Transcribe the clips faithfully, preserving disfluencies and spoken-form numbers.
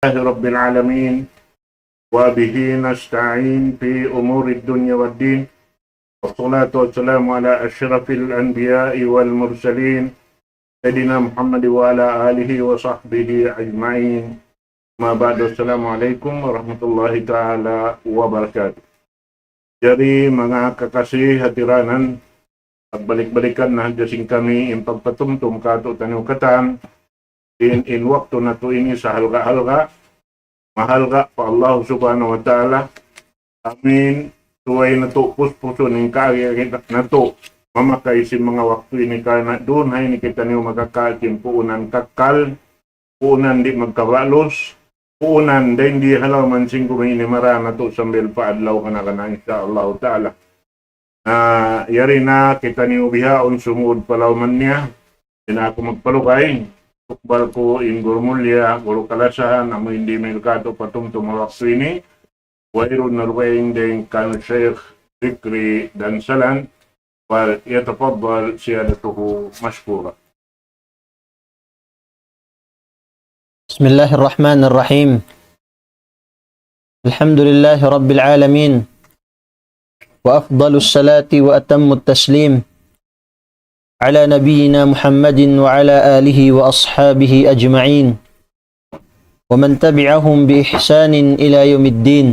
لله رب العالمين، وبه نستعين في أمور الدنيا والدين، والصلاة والسلام على أشرف الأنبياء والمرسلين، سيدنا محمد وعلى آله وصحبه أجمعين. أما بعد، السلام عليكم ورحمة الله تعالى وبركاته. Jari manga kakasi ha tiranan, pagbalik-balikan na hadja sin kami in pagpatumtum kātu'niyu katan, in, in waktu natu' ini sahalga'-halga', mahalga' pa Allah Subhanahu wa Ta'ala. Amin. Subay natu' puspusun in kaagi-agi natu'. Mamakay sin manga waktu ini karna' duun ha ini kitaniyu makakawa' sin puunan kakkal, puunan di' magkabalus, puunan dayn di ha lawm sin gumi ini mara natu' sambil pa adlaw kana-kana, insya Allah Ta'ala. Na, yari na kitaniyu bihaun sumud pa lawm niya, di' na aku magpalugay, tukbal ku in guru mulya, guru kalasahan, amu in dimihil kātu' patumtum ha waktu ini, wayruun na dugaing dayn kan Sheikh Fikri Dansalan, فليتفضل سيادته مشكورا. بسم الله الرحمن الرحيم. الحمد لله رب العالمين، وأفضل الصلاة وأتم التسليم على نبينا محمد وعلى آله وأصحابه أجمعين، ومن تبعهم بإحسان إلى يوم الدين.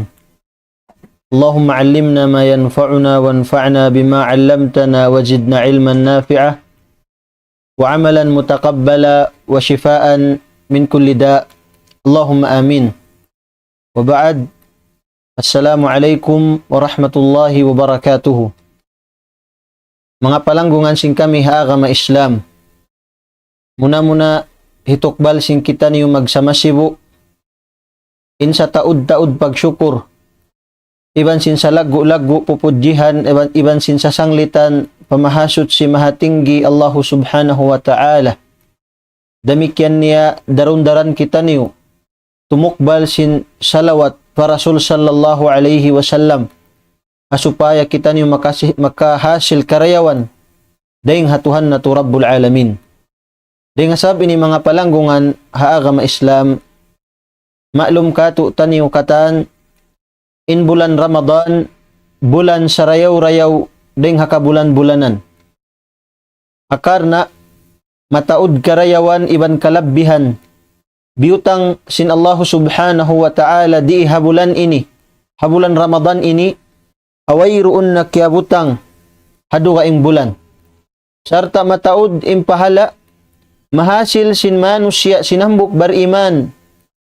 اللهم علمنا ما ينفعنا وانفعنا بما علمتنا وزدنا علما نافعا وعملا متقبلا وشفاء من كل داء. اللهم آمين. وبعد. السلام عليكم ورحمة الله وبركاته. Manga palanggungan sin kami ha agama Islam. Muna-muna hitukbal sin kitaniyu magsama sibu', in sataud-taud pagsukur, iban sin salaggu'-laggu' pupudjihan, iban, iban sin sasanglitan pamahasuchi mahatinggi Allahu Subhanahu wa Ta'ala. Damikkiyan niya darun-daran kitaniyu tumukbal sin salawat pa Rasul sallallahu alayhi wasallam, ha supaya kitaniyu makasi-, makahasil karayawan dayn ha Tuhan natu' Rabbul Alamin. Dayn ha sabab ini manga palanggungan ha agama Islam, maklum kātu'niyu katan, in bulan Ramadan, bulan sarayaw-rayaw dayn ha kabulan-bulanan. Ha karna' mataud karayawan iban kalabbihan biyutang sin Allahu Subhanahu wa Ta'ala dii ha bulan ini, ha bulan Ramadan ini, ha wayruun na kiyabutang ha dugaing bulan. Sarta' mataud in pahala' mahasil sin manusiya' sin hambuuk bariman,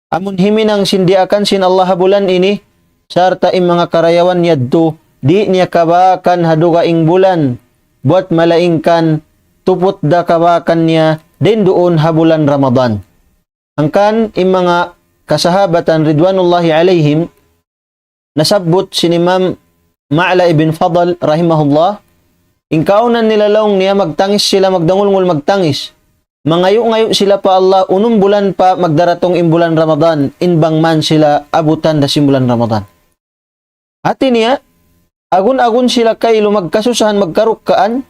amun himinang sin diyaakan sin Allah ha bulan ini, sarta' in manga karayawan yadtu, di' niya kabakan ha dugaing bulan, buwat malaingkan tuput da kabakan niya dayn duun ha bulan Ramadan. Hangkan in manga kasahabatan ridwanullahi alayhim, nasabbut sin Imam Ma'la ibn Fadl rahimahullah, in kaunan nila laung niya magtangis sila, magdangulngul magtangis. Mangayu'-ngayu' sila pa Allah, unum bulan pa magdaratung in bulan Ramadan, in bang man sila abutan da sin bulan Ramadan. Hati niya, agun-agun sila kailu magkasusahan, magkarukkaan,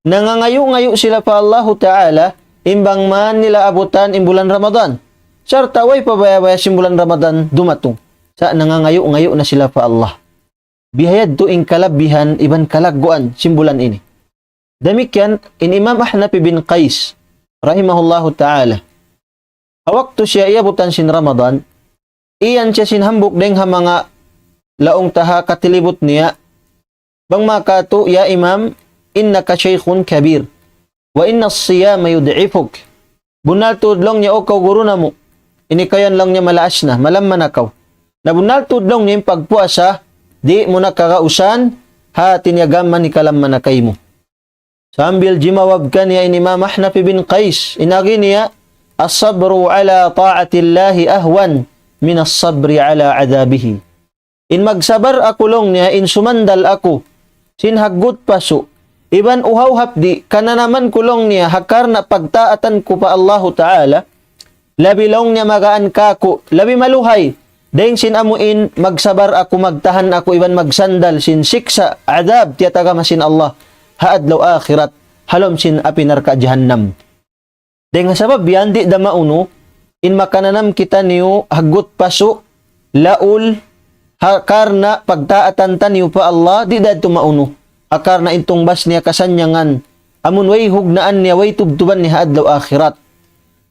nangangayu'-ngayu' sila pa Allahu Ta'ala, in bang man nila abutan in bulan Ramadan. Sarta' way pa baya-baya sin bulan Ramadan dumatung. Sa' nangangayu'-ngayu' na sila pa Allah. Biya' yadtu in kalabbihan iban kalagguan sin bulan ini. Damikkiyan in Imam Ahnaf bin Qais, rahimahullahu ta'ala. Ha waktu siya iyabutan sin Ramadan, iyan siya sin hambuuk dayn ha manga laung ta ha katilibut niya, bang makatu', "Ya Imam, innaka shaykhun kabir, wa inna as-siyama yud'ifuk." Bunnal tuud laung niya, "O kaw guru namu', ini kaw yan," laung niya, "malaas na, malamma na kaw. Na bunnal tuud," laung niya, "in pagpuasa, di' mu na kagausan, hati niya gam man hikalamma na kaymu." Sambil jimawab kaniya in Imam Ahnaf bin Qais, in agi niya, "As-sabru ala ta'atillahi ahwan min as-sabri ala adhabihi." In magsabar aku laung niya, in sumandal aku sin haggut pasu', iban uhaw hapdi', kananaman ku laung niya, ha karna' pagtaatan ku pa Allahu Ta'ala, labi laung niya magaan kāku', labi maluhay, dayn sin amu in magsabar aku, magtahan aku, iban magsandal sin siksa', adhab, tiyatagama sin Allah, ha adlaw akhirat, ha lawm sin api narka' jahannam. Dayn ha sabab yan, di' da maunu, in makananam kitaniyu haggut pasu', laul, ha karna' pagtaatan taniyu pa Allah, di' da tumaunu. Ha karna' in tungbas niya kasannyangan, amun way hugnaan niya, way tubtuban niya ha adlaw akhirat.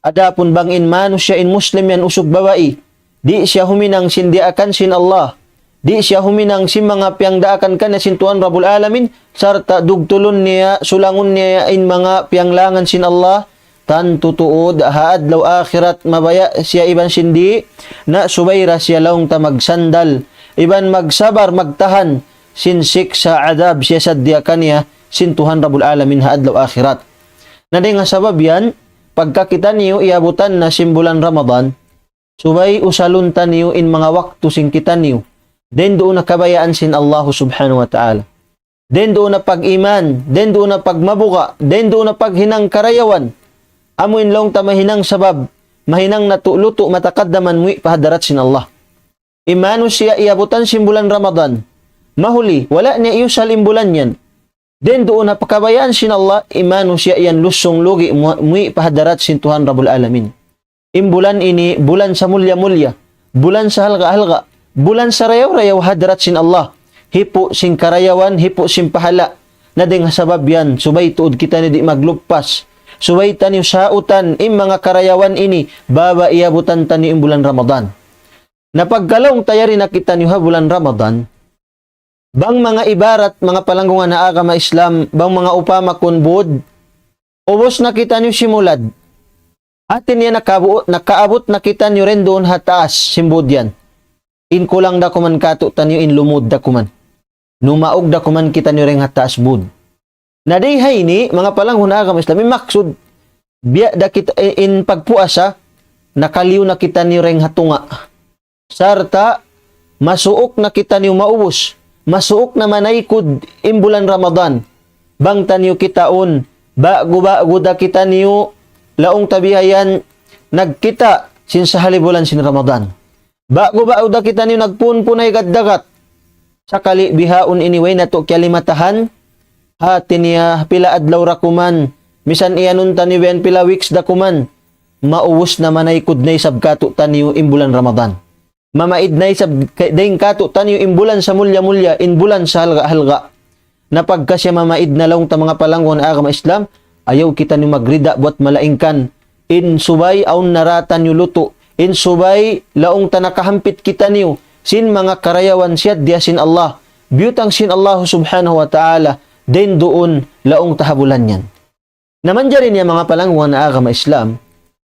Adapun bang in manusiya' in Muslim yan usug babai, di' siya huminang sin diyaakan sin Allah, di' siya huminang sin manga piyangdaakan kaniya sin Tuhan Rabbul Alamin, sarta' dugtulun niya, sulangun niya in manga piyanglangan sin Allah, tantu tuud ha adlaw akhirat mabaya' siya iban sin di', na subay da siya laung ta magsandal, iban magsabar, magtahan, sin siksa' adab siya saddiya kaniya sin Tuhan Rabbul Alamin ha adlaw akhirat. Na dayn ha sabab yan, pagka kitaniyu iyabutan na sin bulan Ramadan, subay usalun taniyu in manga waktu sin kitaniyu dayn duun ha kabayaan sin Allah Subhanahu wa Ta'ala. Dayn duun ha pag-iman, dayn duun ha pagmabuga', dayn duun ha paghinang karayawan. Amu in laung ta mahinang sabab, mahinang natu' lutu' mataqaddaman muwi' pa hadarat sin Allah. In manusiya' iyabutan sin bulan Ramadan, mahuli, wala' niya iyusal in bulan yan. Dayn duun ha kabayaan sin Allah, in manusiya' yan lusung lugi' mu-, muwi' pa hadarat sin Tuhan Rabbul Alamin. In bulan ini, bulan samulliya-mulliya, bulan sahalga'-halga', bulan sarayaw-rayaw ha hadarat sin Allah. Hipu' sin karayawan, hipu' sin pahala'. Na dayn ha sabab yan, subay tuud kitaniyu di' magluppas. Subay taniyu sautan in manga karayawan ini, bang iyabutan taniyu in bulan Ramadan. Na pagka laung ta yari na kitaniyu ha bulan Ramadan, bang manga ibarat, manga palanggungan ha agama Islam, bang manga upama kun bud, ubus na kitaniyu simulad. Hati niya nakabu-, nakaabut na kitaniyu dayn duun ha taas sin bud yan. In kulang da kuman kātu'niyu, in lumud da kuman. Numaug da kuman kitaniyu dayn ha taas bud. Na di ha ini, manga palanggungan ha agama Islam, in maksud, biya' da kita, in pagpuasa, nakaliyu na kitaniyu dayn ha tunga'. Sarta', masuuk na kitaniyu maubus, masuuk na manaykud in bulan Ramadan. Bang taniyu kitaun, ba'gu-ba'gu da kitaniyu, laung ta bihayan, nagkita' sin sahali bulan sin Ramadan. Ba'gu-ba'gu da kitaniyu nagpunpunay gad-dagat. Sakali bihaun ini way natu' kiyalimatahan, hati niya pila adlaw da kuman, misan iyanun taniyu biyan pila weeks da kuman, maubus na manaykud na isab kātu'niyu in bulan Ramadan. Mamaid na isab ka-, dayn kātu'niyu in bulan samulliya-mulliya, in bulan sahalga'-halga'. Na pagka siya mamaid na laung ta manga palanggungan ha agama Islam, ayaw kitaniyu magrida buwat malaingkan in subay awn na da taniyu lutu', in subay laung ta nakahampit kitaniyu sin manga karayawan siyaddiya sin Allah, biyutang sin Allah Subhanahu wa Ta'ala, dayn duun laung ta ha bulan yan. Na manjari niya manga palanggungan ha agama Islam,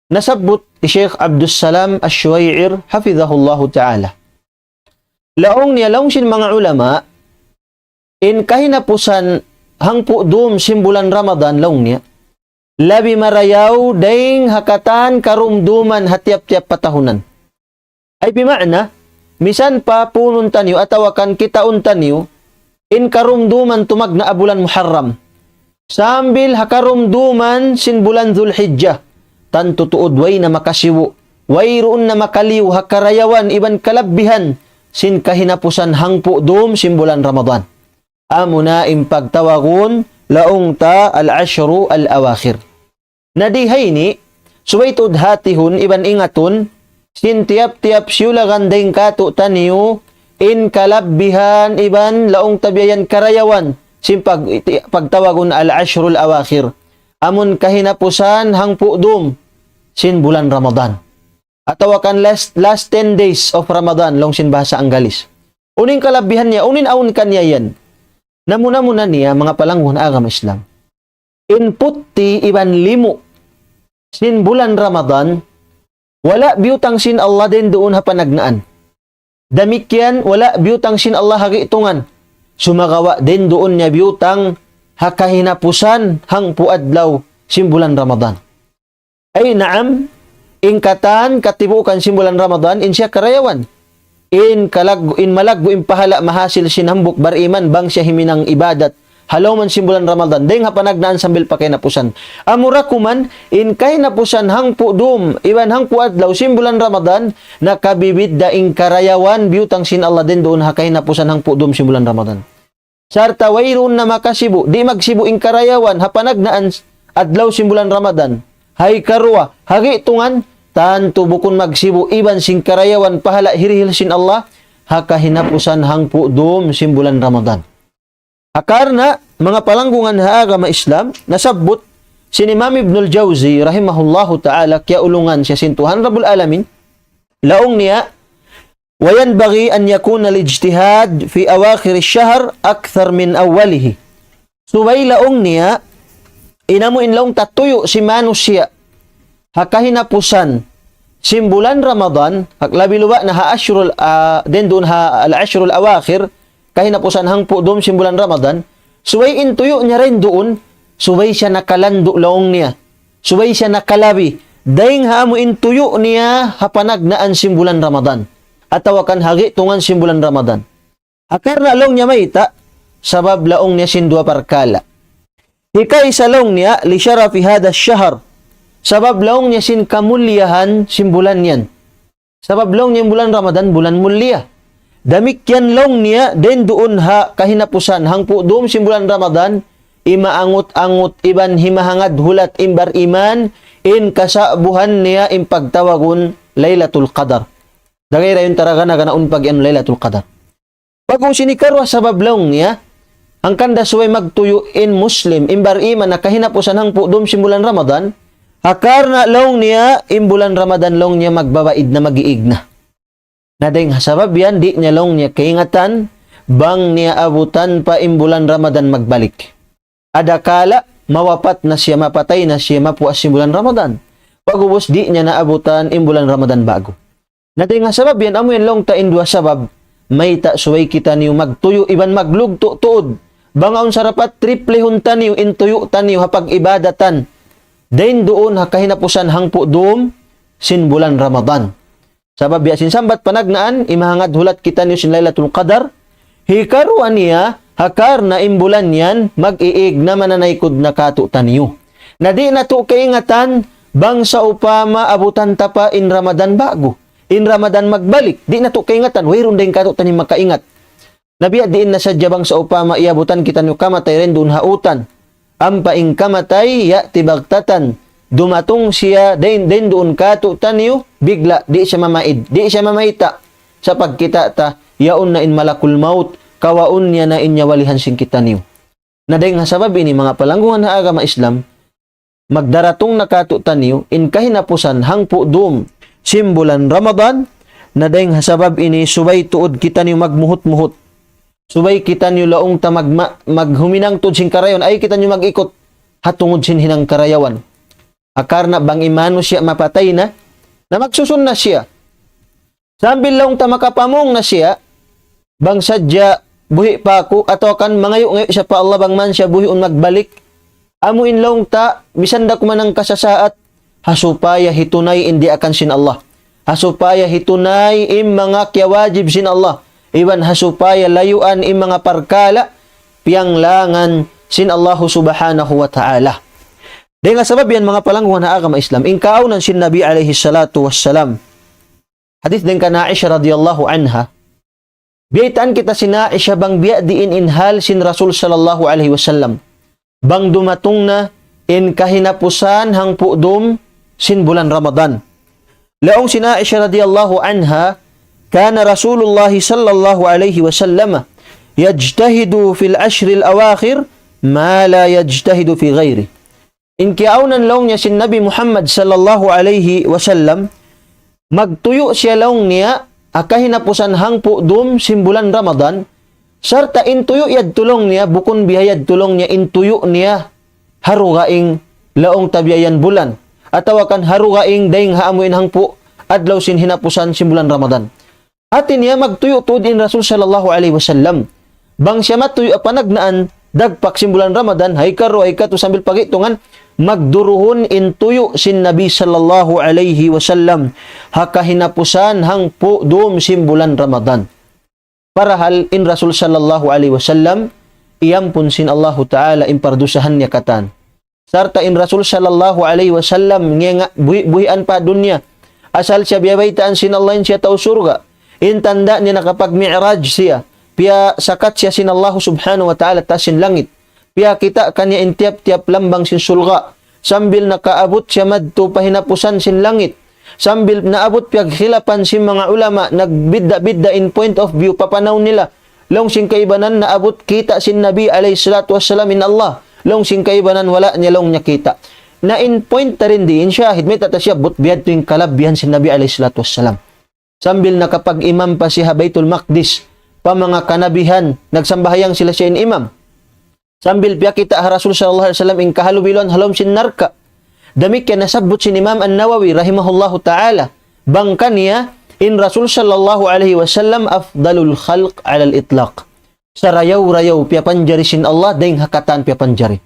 nasabbut hi Sheikh Abdus Salam Ash-Shuway'ir, hafidhahullahu ta'ala. Laung niya, laung sin manga ulama, in kahinapusan hangpu' dum sin bulan Ramadan laung niya, labi marayaw dayn ha katan karumduman ha tiyap-tiyap patahunan. Ay bima'na, misan pa punun taniyu atawa kan kitaun taniyu, in karumduman tumagna' ha bulan Muharram. Sambil ha karumduman sin bulan Dhul Hijjah, tantu tuud way na makasibu', wayruun na makaliyu ha karayawan iban kalabbihan sin kahinapusan hangpu' dum sin bulan Ramadan. Amuna in pagtawagun laung ta al-ashru al-awakhir. Na di ha ini, subay tuud hatihun iban ingatun, sin tiyap-tiyap siyulagan dayn kātu'niyu, in kalabbihan iban laung ta bihayan karayawan, sin pag-, pagtawagun al-ashrul awakhir. Amun kahinapusan hangpu' dum sin bulan Ramadan. Atawa kan last, last ten days of Ramadan, laung sin bahasa Anggalis. Unu in kalabbihan niya, unu in awn kaniya yan. Namuna-muna niya, manga palanggungan ha agama Islam. In putti iban limu sin bulan Ramadan, wala' biyutang sin Allah dayn duun ha panagnaan. Damikkiyan, wala' biyutang sin Allah ha gi'tungan. Sumagawa' dayn duun niya biyutang ha kahinapusan hangpu' adlaw sin bulan Ramadan. Ay, naam, in katan katibuukan sin bulan Ramadan, in siya karayawan. In kalag-, in malaggu' in pahala' mahasil sin hambuuk bariman bang siya himinang ibadat ha lawm sin bulan Ramadan, dayn ha panagnaan sambil pa kahinapusan. Amura kuman, in kahinapusan hangpu' dum, iban hangpu' adlaw sin bulan Ramadan, nakabibidda' in karayawan biyutang sin Allah dayn duun ha kahinapusan hangpu' dum sin bulan Ramadan. Sarta' wayruun na makasibu', di' magsibu' in karayawan ha panagnaan adlaw sin bulan Ramadan. Hay karuwa, ha gi'tungan, tantu bukun magsibu' iban sin karayawan pahala hirihil sin Allah, ha kahinapusan hangpu' dum sin bulan Ramadan. Ha karna', manga palanggungan ha agama Islam, nasabbut sin Imam Ibnul Jawzi rahimahullahu ta'ala, kiyaulungan siya sin Tuhan Rabbul Alamin, laung niya, وينبغي أن يكون الاجتهاد في أواخر الشهر أكثر من أوله. Subay laung niya, in amu in laung ta tuyu' sin manusiya', ha kahinapusan sin bulan Ramadan, ha labi luba' na ha ashrul, ah, dayn duun ha al-ashrul awakhir, kahinapusan hangpu' dum sin bulan Ramadan, subay in tuyu' niya dayn duun, subay siya nakalandu' laung niya. Subay siya nakalabi. Dayn ha amu in tuyu' niya ha panagnaan sin bulan Ramadan. Atawa kan ha gi'tungan sin bulan Ramadan. Ha karna' laung niya mayta', sabab laung niya sin duwa parkala'. Hikaisa laung niya, لشرف هذا الشهر. Sabab laung niya sin kamulliyahan sin bulan yan. Sabab laung niya in bulan Ramadan, bulan mulliya. Damikkiyan laung niya, dayn duun ha kahinapusan, hangpu' dum sin bulan Ramadan, imaangut-angut iban himahangad hulat in bariman, in kasa'buhan niya in pagtawagun Laylatul Qadar. Dagay ra yun taraga na ganaun pag-iyanun Laylatul Qadar. Pag-ubus ini karuwa sabab laung niya, hangkan da subay magtuyu' in Muslim, in bariman na kahinapusan hangpu' dum sin bulan Ramadan, ha karna' laung niya, in bulan Ramadan laung niya magbabaid na, mag-iig na. Na dayng ha sabab yan, di' niya laung niya kaingatan, bang niya abutan pa in bulan Ramadan magbalik. Adakala, mawapat na siya, mapatay na siya, mapuas in bulan Ramadan. Pag-ubus, di' niya naabutan in bulan Ramadan ba'gu. Na dayng ha sabab yan, amu yan laung ta in duwa sabab, mayta' subay kitaniyu magtuyu' iban maglugtu' tuud. Bang awn sarapat triplehun taniyu, in tuyu' taniyu ha pag-ibadatan. Dayn duun ha kahinapusan hangpu' dum, sin bulan Ramadan. Sabab biya' sin sambat panagnaan, imahangad hulat kitaniyu sin Laylatul Qadar, hikaruwa niya, ha karna' in bulan yan, mag-iig na mananaykud na kātu'niyu. Na di' natu' kaingatan, bang sawpama abutan ta pa in Ramadan ba'gu, in Ramadan magbalik, di' natu' kaingatan, wayruun dayng kātu'niyu makaingat. Na biya' diin na sadja bang sawpama iyabutan kitaniyu kamatay dayn duun ha utan. Ampa in kamatay, يأتي بغتة. Dumatung siya dayn, dayn duun kātu'niyu, bigla', di' siya mamaid, di' siya mamayta'. Sa' pagkita' ta, yaun na in malakul maut, kawaun niya na in nyawalihan sin kitaniyu. Na dayng ha sabab ini, manga palanggungan ha agama Islam, magdaratung na kātu'niyu, in kahinapusan hangpu' dum sin bulan Ramadan, na dayng ha sabab ini subay tuud kitaniyu magmuhut-muhut. Subay kitaniyu laung ta magma-, maghuminang tuud sin karayawan, ayaw kitaniyu mag-ikut ha tungud sin hinang karayawan. Ha karna' bang in manusiya' mapatay na, na magsusun na siya. Sambil laung ta makapamung na siya, bang sadja buhi' pa aku, atawa kan mangayu'-ngayu' siya pa Allah bang man siya buhiun magbalik. Amu in laung ta, misan da kuman hangkasasaat, ha supaya hitunay in diyaakan sin Allah. Ha supaya hitunay in manga kiyawajib sin Allah. Iban ha supaya layuan in manga parkala' piyanglangan sin Allahu Subhanahu wa Ta'ala. Dayng ha sabab yan, manga palanggungan ha agama Islam, in kaawnan sin Nabi alayhi salatu wassalam. Hadith dayn kan Aisha radiyallahu anha. Biyaytaan kita sin Aisha bang biya' diin in hal sin Rasul sallallahu alayhi wasallam. Bang dumatung na in kahinapusan hangpu' dum sin bulan Ramadan. Laung sin Aisha radiyallahu anha, كان رسول الله صلى الله عليه وسلم يجتهد في العشر الأواخر ما لا يجتهد في غيره. In kiyaawnan laung niya sin Nabi Muhammad sallallahu alayhi wasallam, magtuyu' siya laung niya, ha kahinapusan hangpu' dum sin bulan Ramadan, sarta' in tuyu' yadtu laung niya, bukun biha yadtu laung niya, in tuyu' niya, ha dugaing laung ta biya' yan bulan, atawa kan ha dugaing dayng ha amu in hangpu' adlaw sin hinapusan sin bulan Ramadan. Hati niya magtuyu' tuud in Rasul sallallahu alayhi wasallam. Bang siya matuyu' ha panagnaan, dagpak sin bulan Ramadan, ha hikaruwa, ha hikatū sambil paghitungan, magduruhun in tuyu' sin Nabi sallallahu alayhi wasallam, ha kahinapusan hangpu' dum sin bulan Ramadan. Parahal in Rasul sallallahu alayhi wasallam, iyampun sin Allahu Ta'ala in pardusahan niya katan. Sarta' in Rasul sallallahu alayhi wasallam ngena' buhi'-buhian pa dunya. Asal siya biyabaytaan sin Allah in siya tau surga'. In tanda' niya nakapagmi'raj siya. Piyasakat siya sin Allah subhanahu wa ta'ala taas sin langit. Piyakita' kaniya in tiyap-tiyap lambang sin surga'. Sambil nakaabut siya madtu pa hinapusan sin langit. Sambil naabut piyagkhilapan sin manga ulama, nagbidda'-bidda' in point of view, papanaw nila. Laung sin kaibanan naabut kita' sin Nabi alayhi salatu wassalam in Allah. Laung sin kaibanan wala' niya laung niya kita'. Na in point ta dayn di, in shahid, mayta' ta siya abut, biyadtu in kalabihan sin Nabi alayhi salatu wassalam. Sambil nakapag-imam pa siya ha Baytul Maqdis, pa manga kanabihan, nagsambahayang sila siya in imam. Sambil piyakita' ha Rasul sallallahu alayhi wasallam in kahalubiluan ha lawm sin narka'. Damikkiyan nasabbut sin Imam An-Nawawi rahimahullahu ta'ala. Bang kaniya, in Rasul sallallahu alayhi wasallam afdalul khalq alal itlaq. Sarayaw-rayaw piyapanjari sin Allah, dayn ha katan piyapanjari.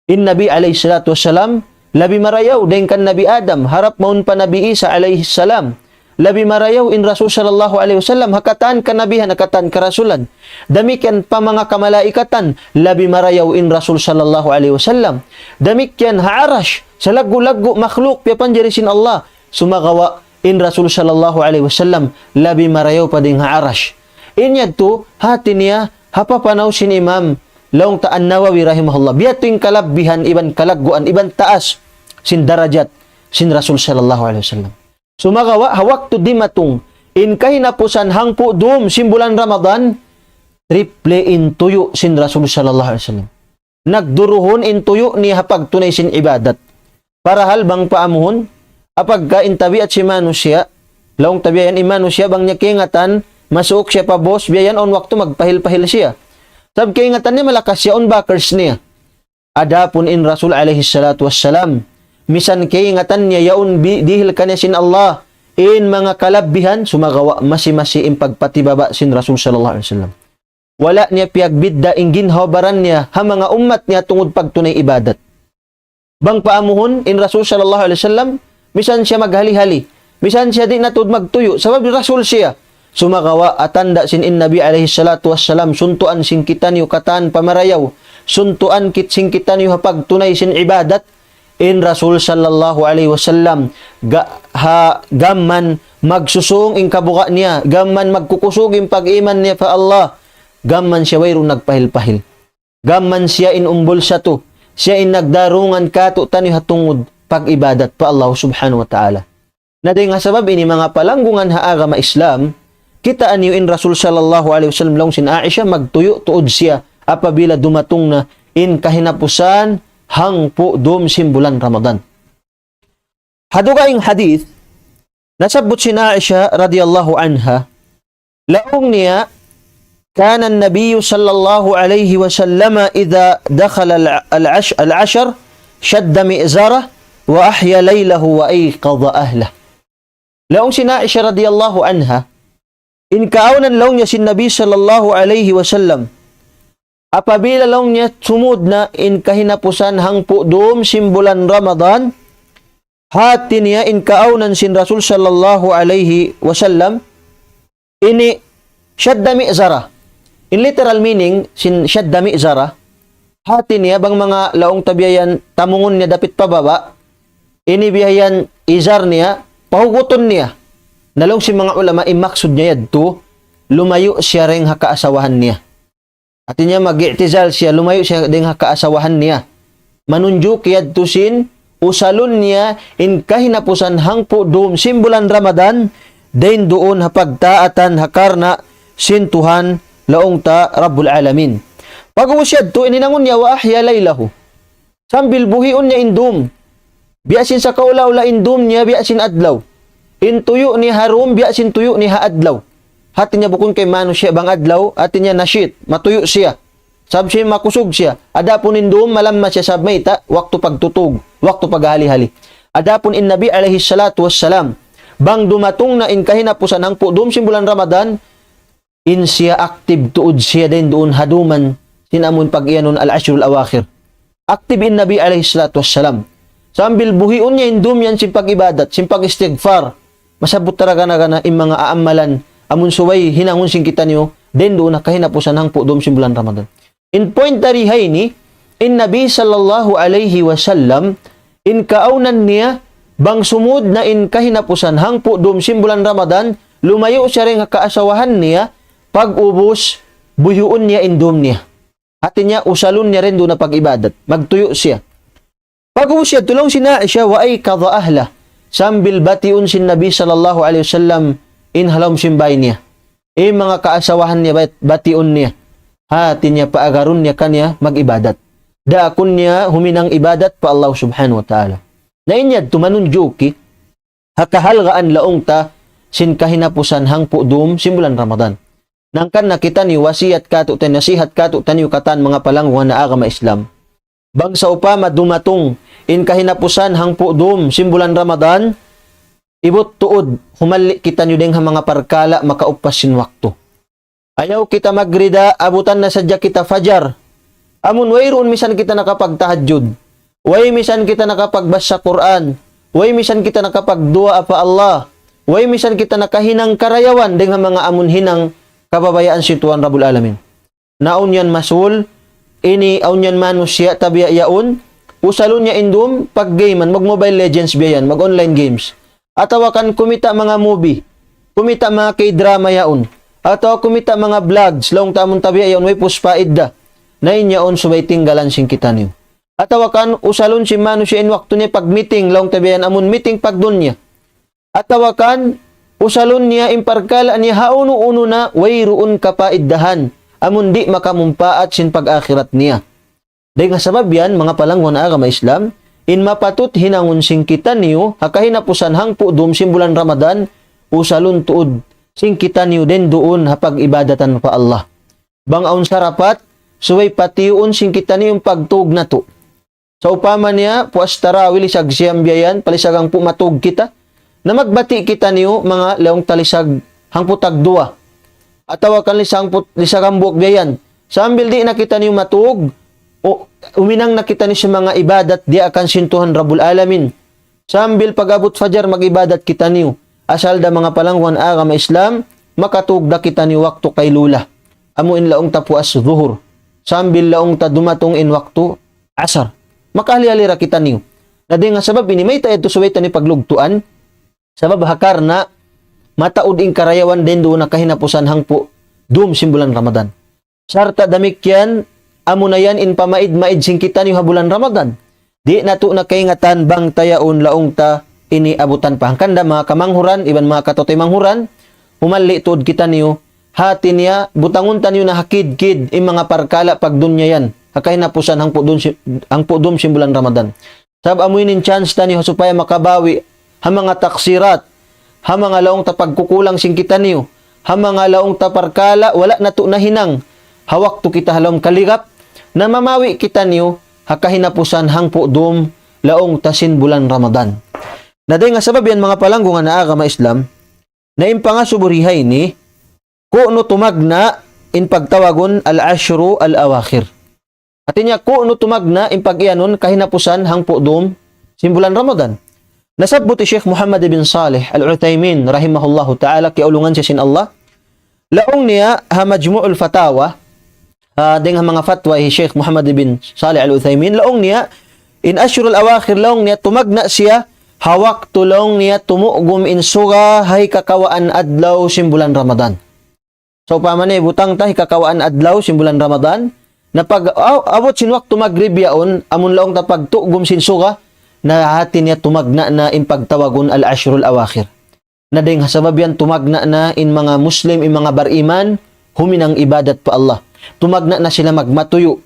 In Nabi alayhi salatu wassalam, labi marayaw dayn kan Nabi Adam, harap mawn pa Nabi Isa alayhi salam. Labi marayaw in Rasul sallallahu alayhi wasallam, ha katan kanabihan, ha katan karasulan. Damikkiyan pa manga kamalaikatan, labi marayaw in Rasul sallallahu alayhi wasallam. Damikkiyan ha Arash, salaggu'-laggu' makhluk piyapanjari sin Allah. Sumagawa' in Rasul sallallahu alayhi wasallam, labi marayaw pa dayn ha Arash. In yadtu, hati niya, ha papanaw sin Imam, laung ta An-Nawawi rahimahullah. Biyadtu in kalabihan, iban kalagguan, iban taas, sin darajat, sin Rasul sallallahu alayhi wasallam. Sumagawa', ha waktu dimatung, in kahinapusan hangpu' dum sin bulan Ramadan, triple in tuyu' sin Rasul sallallahu alayhi wasallam. Nagduruhun in tuyu' niya ha pagtunay sin ibadat. Parahal bang paamuhun, apabila in tabiat sin manusiya', laung ta biya' yan in manusiya' bang niya kaingatan, masuuk siya pa bus, biya' yan awn waktu magpahil-pahil siya. Sabab kaingatan niya malakas siya, awn backers niya. Adapun in Rasul alayhi salatu wassalam, misan kaingatan niya yaun bi-, dihil kaniya sin Allah, in manga kalabihan, sumagawa' masi-masi in pagpatibaba' sin Rasul sallallahu alayhi wasallam. Wala' niya piyagbidda' in ginhawa-baran niya ha manga ummat niya tungud pagtunay ibadat. Bang paamuhun in Rasul sallallahu alayhi wasallam, misan siya maghali-hali, misan siya di' na tuud magtuyu', sabab Rasul siya. Sumagawa' ha tanda' sin in Nabi alayhi salatu wassalam, suntuan sin kitaniyu katan pamarayaw, suntuan kit-, sin kitaniyu ha pagtunay sin ibadat, in Rasul sallallahu alayhi wasallam, ga-, ha, gam mayan magsusung in kabuga' niya, gam mayan magkukusug in pag-iman niya pa Allah, gam mayan siya wayruun nagpahil-pahil. Gam mayan siya in umbul satu, siya in nagdarungan katu'taniyu ha tungud pag-ibadat pa Allah subhanahu wa ta'ala. Na dayn ha sabab ini manga palanggungan ha agama Islam, kitaa niyu in Rasul sallallahu alayhi wasallam laung sin Aisha, magtuyu' tuud siya apabila dumatung na in kahinapusan hangpu' dum sin bulan Ramadan. Ha dugaing hadith, nasabbut sin Aisha radiyallahu anha, laung niya, كان النبي صلى الله عليه وسلم إذا دخل الع-، العش-، العشر شد مئزره وأحيا ليله وأيقظ أهله. Laung sin Aisha radiyallahu anha, in kaawnan laung niya sin Nabi sallallahu alayhi wasallam, apabila laung niya sumud na in kahinapusan hangpu' dum sin bulan Ramadan, hati niya in kaawnan sin Rasul sallallahu alayhi wasallam, ini shadda mi'zara. In literal meaning sin shadda mi'zara, hati niya bang manga laung ta biya' yan tamungun niya dapit pababa', ini biya' yan izar niya, pahugutun niya. Na laung sin manga ulama, in maksud niya yadtu, lumayu' siya dayn ha kaasawahan niya. Hati niya mag-i'tizal siya, lumayu' siya dayn ha kaasawahan niya. Manunjuk yadtu sin usalun niya in kahinapusan hangpu' dum sin bulan Ramadan, dayn duun ha pagtaatan ha karna' sin Tuhan laung ta Rabbul Alamin. Pag'ubus yadtu, in hinangun niya, وأحيا ليله. Sambil buhiun niya in dum. Biya' sin sakaula-ula in dum niya, biya' sin adlaw. In tuyu' niya ha dum, biya' sin tuyu' niya ha adlaw. Hati niya bukun kay manusiya' bang adlaw, hati niya nashit, matuyu' siya. Sabab siya makusug siya. Adapun in dum, malamma siya sabab mayta', waktu pagtutug, waktu paghali-hali. Adapun in Nabi alayhi salatu wassalam, bang dumatung na in kahinapusan hangpu' dum sin bulan Ramadan, in siya active tuud siya dayn duun ha duman sin amun pag-iyanun al-ashrul awakhir. Active in Nabi alayhi salatu wassalam. Sambil buhiun niya in dum yan sin pag-ibadat, sin pag-istighfar. Masabbut ta ra gana-gana in manga aamalan, amun subay hinangun sin kitaniyu, dayn duun ha kahinapusan hangpu' dum sin bulan Ramadan. In point dari ha ini, in Nabi sallallahu alayhi wasallam, in kaawnan niya, bang sumud na in kahinapusan hangpu' dum sin bulan Ramadan, lumayu' siya dayn ha kaasawahan niya, pag'ubus, buhiun niya in dum niya. Hati niya, usalun niya dayn duun ha pag-ibadat. Magtuyu' siya. Pag'ubus yadtu laung sin Aisha, وأيقظ أهله. sambil batiun sin Nabi sallallahu alayhi wasallam in ha lawm sin bāy niya. In manga kaasawahan niya bat-, batiun niya. Hāti niya paagarun niya kaniya mag-ibadat. Daakun niya huminang ibadat pa Allah subhanahu wa ta'ala. Na in yadtu manunjuki, ha kahalgaan laung ta sin kahinapusan hangpu' dum sin bulan Ramadan. Hangkan na kitaniyu wasiyat kātu'niyu, nasihat kātu'niyu katān manga palanggungan ha agama Islam. Bang sawpama dumatung in kahinapusan hangpu' dum sin bulan Ramadan, ibut tuud humalli' kitaniyu dayng ha manga parkala' makaupas sin waktu. Ayaw kita magrida, abutan na sadja kita fajar. Amun wayruun misan kita nakapagtahajjud. Way misan kita nakapagbasa Qur'an. Way misan kita nakapagduwaa pa Allah. Way misan kita nakahinang karayawan dayng ha manga amun hinang kabayaan sin Tuhan Rabbul Alamin. Na awn yan masul, ini awn yan manusiya' tabiya' yaun, usalun niya in dum, pag-game-an, mag-Mobile Legends biya' yan, mag-online games. Atawa kan kumita' manga movie, kumita' manga K-drama yaun, atawa kumita' manga vlogs, laung ta amun tabiya' yaun, way puspa idda. Na in yaun subay tinggalan sin kitaniyu. Atawa kan usalun sin manusiya' in waktu niya pag-meeting, laung tabiya' yan amun meeting pagdunya. Atawa kan usalun niya in parkala' niya ha unu-unu na wayruun kapaiddahan, amun di' makamumpaat sin pag-akhirat niya. Dayng ha sabab yan, manga palanggungan agama Islam, in mapatut hinangun sin kitaniyu, ha kahinapusan hangpu' dum sin bulan Ramadan, usalun tuud sin kitaniyu dayng duun ha pag-ibadatan pa Allah. Bang awn sarapat, subay patiyuun sin kitaniyu in pagtug natu'. Sawpama niya, puas tarawih lisag siyam biya' yan, palisag hangpu' matug kita. Na magbati' kitaniyu, manga laung ta lisag hangpu' tagduwa. Atawa kan lisag hangpu', lisag hambuuk biya' yan. Sambil di' na kitaniyu matug, u-, uminang na kitaniyu sin manga ibadat diyaakan sin Tuhan Rabbul Alamin. Sambil pag-abut fajar mag-ibadat kitaniyu. Asal da manga palanggungan agama Islam, makatug da kitaniyu waktu kailula. Amu in laung ta puas zuhur. Sambil laung ta dumatung in waktu asar. Makahali-hali ra kitaniyu. Na dayng ha sabab ini, mayta' yadtu subay taniyu paglugtuan. Sabab ha karna' mataud in karayawan dayng duun ha kahinapusan hangpu' dum sin bulan Ramadan. Sarta' damikkiyan, amuna yan in pamaid-maid sin kitaniyu ha bulan Ramadan. Di' natu' na kaingatan bang ta yaun laung ta ini abutan pa. Hangkan da manga kamanghuran, iban manga kataymanghuran, humalli' tuud kitaniyu, hāti niya, butangun taniyu na ha kid-kid in manga parkala' pagdunya yan. Ha kahinapusan hangpu' dum si-, hangpu' dum sin bulan Ramadan. Sabab amu ini in chance taniyu supaya makabawi ha manga taksirat, ha manga laung ta pagkukulang sin kitaniyu, ha manga laung ta parkala' wala' natu' nahinang ha waktu kita ha lawm kaligap, na mamawi' kitaniyu ha kahinapusan hangpu' dum laung ta sin bulan Ramadan. Na dayng ha sabab yan manga palanggungan ha agama Islam, na in pangasubu di ha ini, ku'nu tumagna' in pagtawagun al-ashru al-awakhir. Hāti niya, ku'nu tumagna' in pag-iyanun kahinapusan hangpu' dum sin bulan Ramadan. Nasabbut hi Sheikh Muhammad bin Salih Al-Uthaymin rahimahullahu ta'ala, kiyaulungan siya sin Allah. Laung niya ha Majmu'ul Fatawa, ah, dayng ha manga fatwa hi Sheikh Muhammad bin Salih Al-Uthaymin, laung niya, in ashrul awakhir laung niya, tumagna' siya ha waktu laung niya tumugum in suga ha hikakawaan adlaw sin bulan Ramadan. Sawpama niya butang ta hikakawaan adlaw sin bulan Ramadan, na pag-, aw-, abut sin waktu magrib yaun, amun laung ta pagtugum sin suga, na hāti niya tumagna' na in pagtawagun al-ashrul awakhir. Na dayng ha sabab yan tumagna' na in manga Muslim, in manga bariman, huminang ibadat pa Allah. Tumagna' na sila magmatuyu'.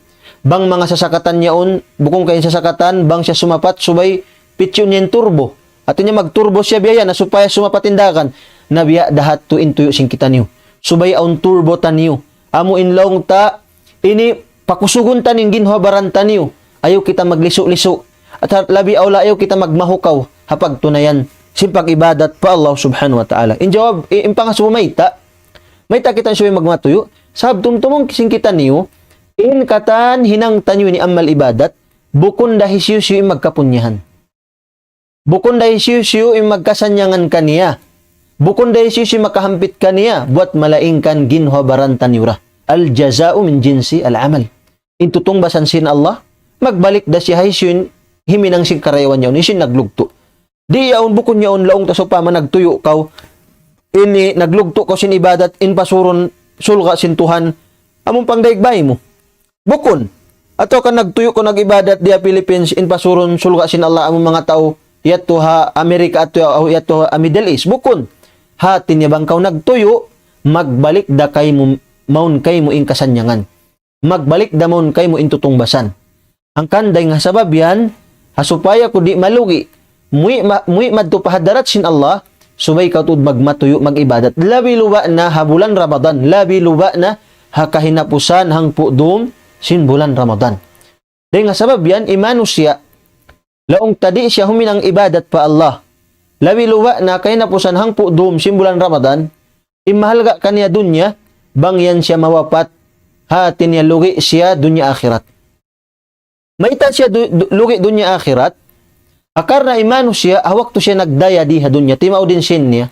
Bang manga sasakatan yaun, bukun ka in sasakatan, bang siya sumapat, subay, pichun niya in turbo. Hāti niya magturbo siya biya' yan, na supaya sumapat in dagan. Na biya' da hadtu in tuyu' sin kitaniyu. Subay awn turbo taniyu. Amu in laung ta, ini pakusugun taniyu in ginhawa-baran taniyu. Ayaw kita maglisu-lisu. At labi awla ayaw kita magmahukaw ha pagtunayan sin pag-ibadat pa Allah subhanahu wa ta'ala. In jawab, i-, in pangasubu mayta'. Mayta' kita subay magmatuyu'. Sabab tumtumun sin kitaniyu, in katan hinang taniyu ini amal ibadat, bukun da hisiyu-siyu in magkapunyahan. Bukun da hisiyu-siyu in magkasannyangan kaniya. Bukun da hisiyu-siyu makahampit kaniya, buwat malaingkan ginhawa-baran taniyu ra. Al-jaza'u min jinsi al-amal. In tutungbasan sin Allah, magbalik da siya ha hisiyu in himinang sin karayawan yaun, hisiyu in naglugtu'. Di' yaun, bukun yaun laung ta sawpama nagtuyu' kaw, ini naglugtu' kaw sin ibadat, in pasurun surga' sin Tuhan, amun pangdaig bay mu. Bukun. Atawa ka nagtuyu' kaw nag-ibadat di ha Philippines, in pasurun surga' sin Allah amun manga tau yadtu ha Amerika atawa yadtu ha Middle East. Bukun. Hati niya bang kaw nagtuyu', magbalik da kaymu, mawn kaymu in kasannyangan. Magbalik da mawn kaymu in tutungbasan. Hangkan dayn ha sabab yan, ha supaya kaw di' malugi, muwi' ma-, muwi' madtu pa hadarat sin Allah, subay kaw tuud magmatuyu' mag-ibadat. Labi luba' na ha bulan Ramadan, labi luba' na ha kahinapusan hangpu' dum sin bulan Ramadan. Dayn ha sabab yan, in manusiya', laung ta di' siya huminang ibadat pa Allah. Labi luba' na kahinapusan hangpu' dum sin bulan Ramadan, in mahalga' kaniya dunya, bang yan siya mawapat, hati niya lugi' siya dunya akhirat. Mayta' siya du-, du-, lugi' dunya akhirat? Ha karna' in manusiya', ha waktu siya nagdaya di ha dunya, timaud in sin niya.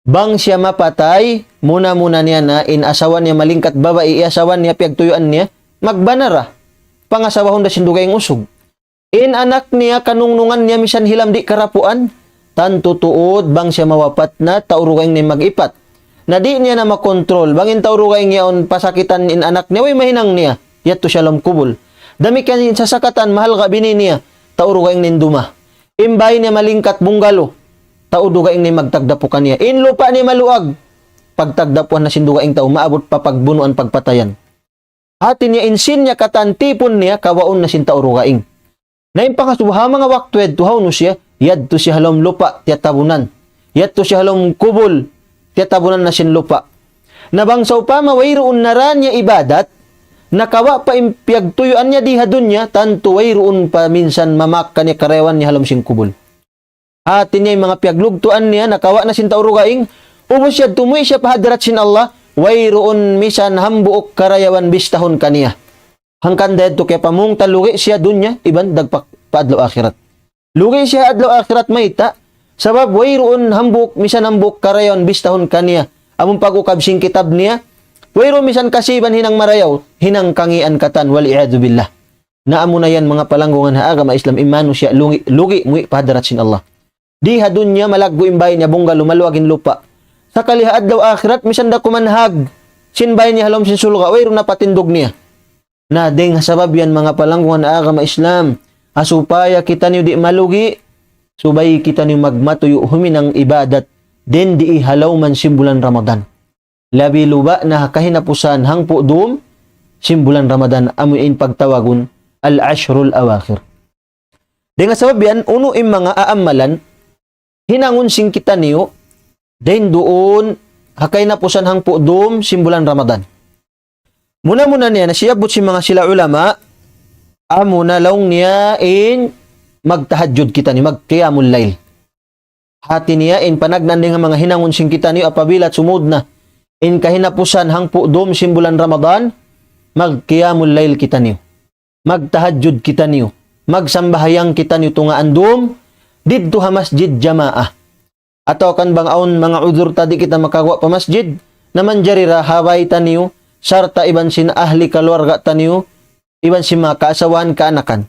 Bang siya mapatay, muna-muna niya na in asawa niya malingkat babai, in asawa niya piyagtuyuan niya, magbana ra. Pangasawahun da sin dugaing usug. In anak niya, kanungnungan niya, misan hilam di' karapuan. Tantu tuud, bang siya mawapat na, tau dugaing na in mag-ipat. Na di' niya na makontrol. Bang in tau dugaing yaun pasakitan in anak niya, way mahinang niya. Yadtu siya lawm kubul. Damikkiyan in sasakatan, mahalga' bini niya, tau dugaing na in duma. In bāy niya malingkat bungalow, tau dugaing na in magtagdapu kaniya. In lupa' niya maluag, pagtagdapuhan na sin dugaing tau, maabut pa pagbunuan, pagpatayan. Hati niya in sin niya katan tipun niya, kawaun na sin tau dugaing. Na in pangasubu ha manga waktu yadtu hawnu siya, yadtu siya ha lawm lupa', tiyatabunan. Yadtu siya ha lawm kubul, tiyatabunan na sin lupa'. Na bang sawpama wayruun na ra niya ibadat, nakawa' pa in piyagtuyuan niya di ha dunya, tantu wayruun pa minsan mamak kaniya karayawan niya ha lawm sin kubul. Hati niya in manga piyaglugtuan niya, nakawa' na sin tau dugaing, ubus yadtu muwi' siya pa hadarat sin Allah, wayruun misan hambuuk karayawan bistahun kaniya. Hangkan da yadtu kiyapamung ta lugi' siya dunya, iban dagpak pa adlaw akhirat. Lugi' siya adlaw akhirat mayta', sabab wayruun hambuuk, misan hambuuk karayawan bistahun kaniya. Amun pag-ukab sin kitab niya, wayruun misan kasiban hinang marayaw, hinang kangian katan, wal iyadhu billah. Na amuna yan manga palanggungan ha agama Islam, in manusiya' lugi', lugi' muwi' pa hadarat sin Allah. Di ha dunya malaggu' in bāy niya bungalow, maluag in lupa'. Sakali ha adlaw akhirat, misan da kuman hag sin bāy niya ha lawm sin surga', wayruun na patindug niya. Na dayn ha sabab yan manga palanggungan ha agama Islam, ha supaya kitaniyu di' malugi', subay kitaniyu magmatuyu' huminang ibadat, dayn di ha lawm sin bulan Ramadan. Labi luba' na ha kahinapusan hangpu' dum sin bulan Ramadan, amu in pagtawagun al-ashrul awakhir. Dayn ha sabab yan, unu in manga aamalan, hinangun sin kitaniyu, dayn duun ha kahinapusan hangpu' dum sin bulan Ramadan. Muna-muna niya na siyabbut sin manga sila ulama, amuna laung niya in magtahajjud kitaniyu, magqiyamul layl. Hati niya in panagnaan dayn ha manga hinangun sin kitaniyu apabila sumud na in kahinapusan hangpu' dum sin bulan Ramadan, magqiyamul layl kitaniyu. Magtahajjud kitaniyu. Magsambahayang kitaniyu tungaan dum didtu ha masjid jamaah. Atawa kan bang awn manga udhur ta di' kita makaguwa' pa masjid, na manjari ra ha bāy taniyu, sarta' iban sin ahli kaluarga taniyu, iban sin manga kaasawahan, kaanakan.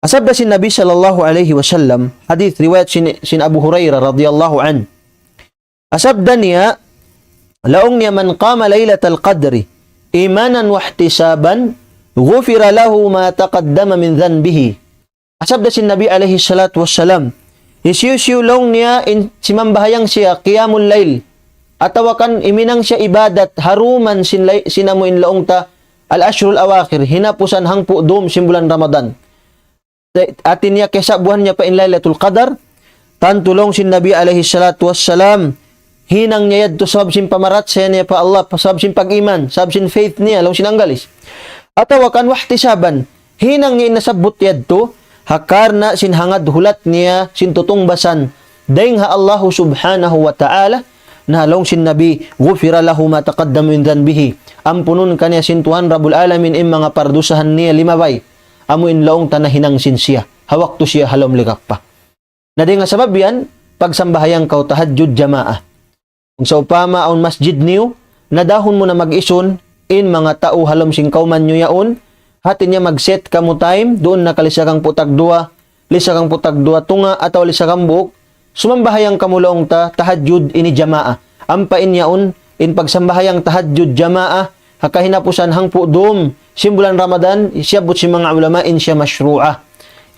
Sabda sin Nabi sallallahu alayhi wasallam, hadith riwayat sin, sin Abu Hurairah radiyallahu anhu. Sabda niya, laung niya, من قام ليلة القدر إيمانا واحتسابا غفر له ما تقدم من ذنبه. Sabda sin Nabi alayhi salatu wassalam, hisiyu-siyu laung niya in simambahayang siya qiyamul layl, atawa kan iminang siya ibadat ha duman sin lay-, sin amu in laung ta al-ashrul awakhir, hinapusan hangpu' dum sin bulan Ramadan. Hati niya kiyasa'buhan niya pa in Laylatul Qadar, tantu laung sin Nabi alayhi salatu wassalam, hinang niya yadtu sabab sin pamarachaya niya pa Allah, sabab sin pag-iman, sabab sin faith niya, laung sin Anggalis. Atawa kan wahtisaban, hinang niya in nasabbut yadtu, ha karna' sin hangad hulat niya, sin tutungbasan, dayn ha Allahu subhanahu wa ta'ala, na laung sin Nabi, غفر له ما تقدم من ذنبه. Ampunun kaniya sin Tuhan Rabbul Alamin in manga pardusahan niya limabay. Amu in laung ta nahinang sin siya, ha waktu siya ha lawm ligak pa. Na dayn ha sabab yan, pagsambahayang kaw tahajjud jamaah. Kung sawpama awn masjid niyu, na dahun mu na mag-isun, in manga tau ha lawm sin kawman niyu yaun, hati niya mag-set kamu time, duun na ka lisag hangpu' tagduwa, lisag hangpu' tagduwa tunga' atawa lisag hambuuk, sumambahayang kamu laung ta tahajjud ini jamaah. Ampa in yaun, in pagsambahayang tahajjud jamaah, ha kahinapusan hangpu' dum sin bulan Ramadan, siyabbut sin manga ulama in siya mashru'a.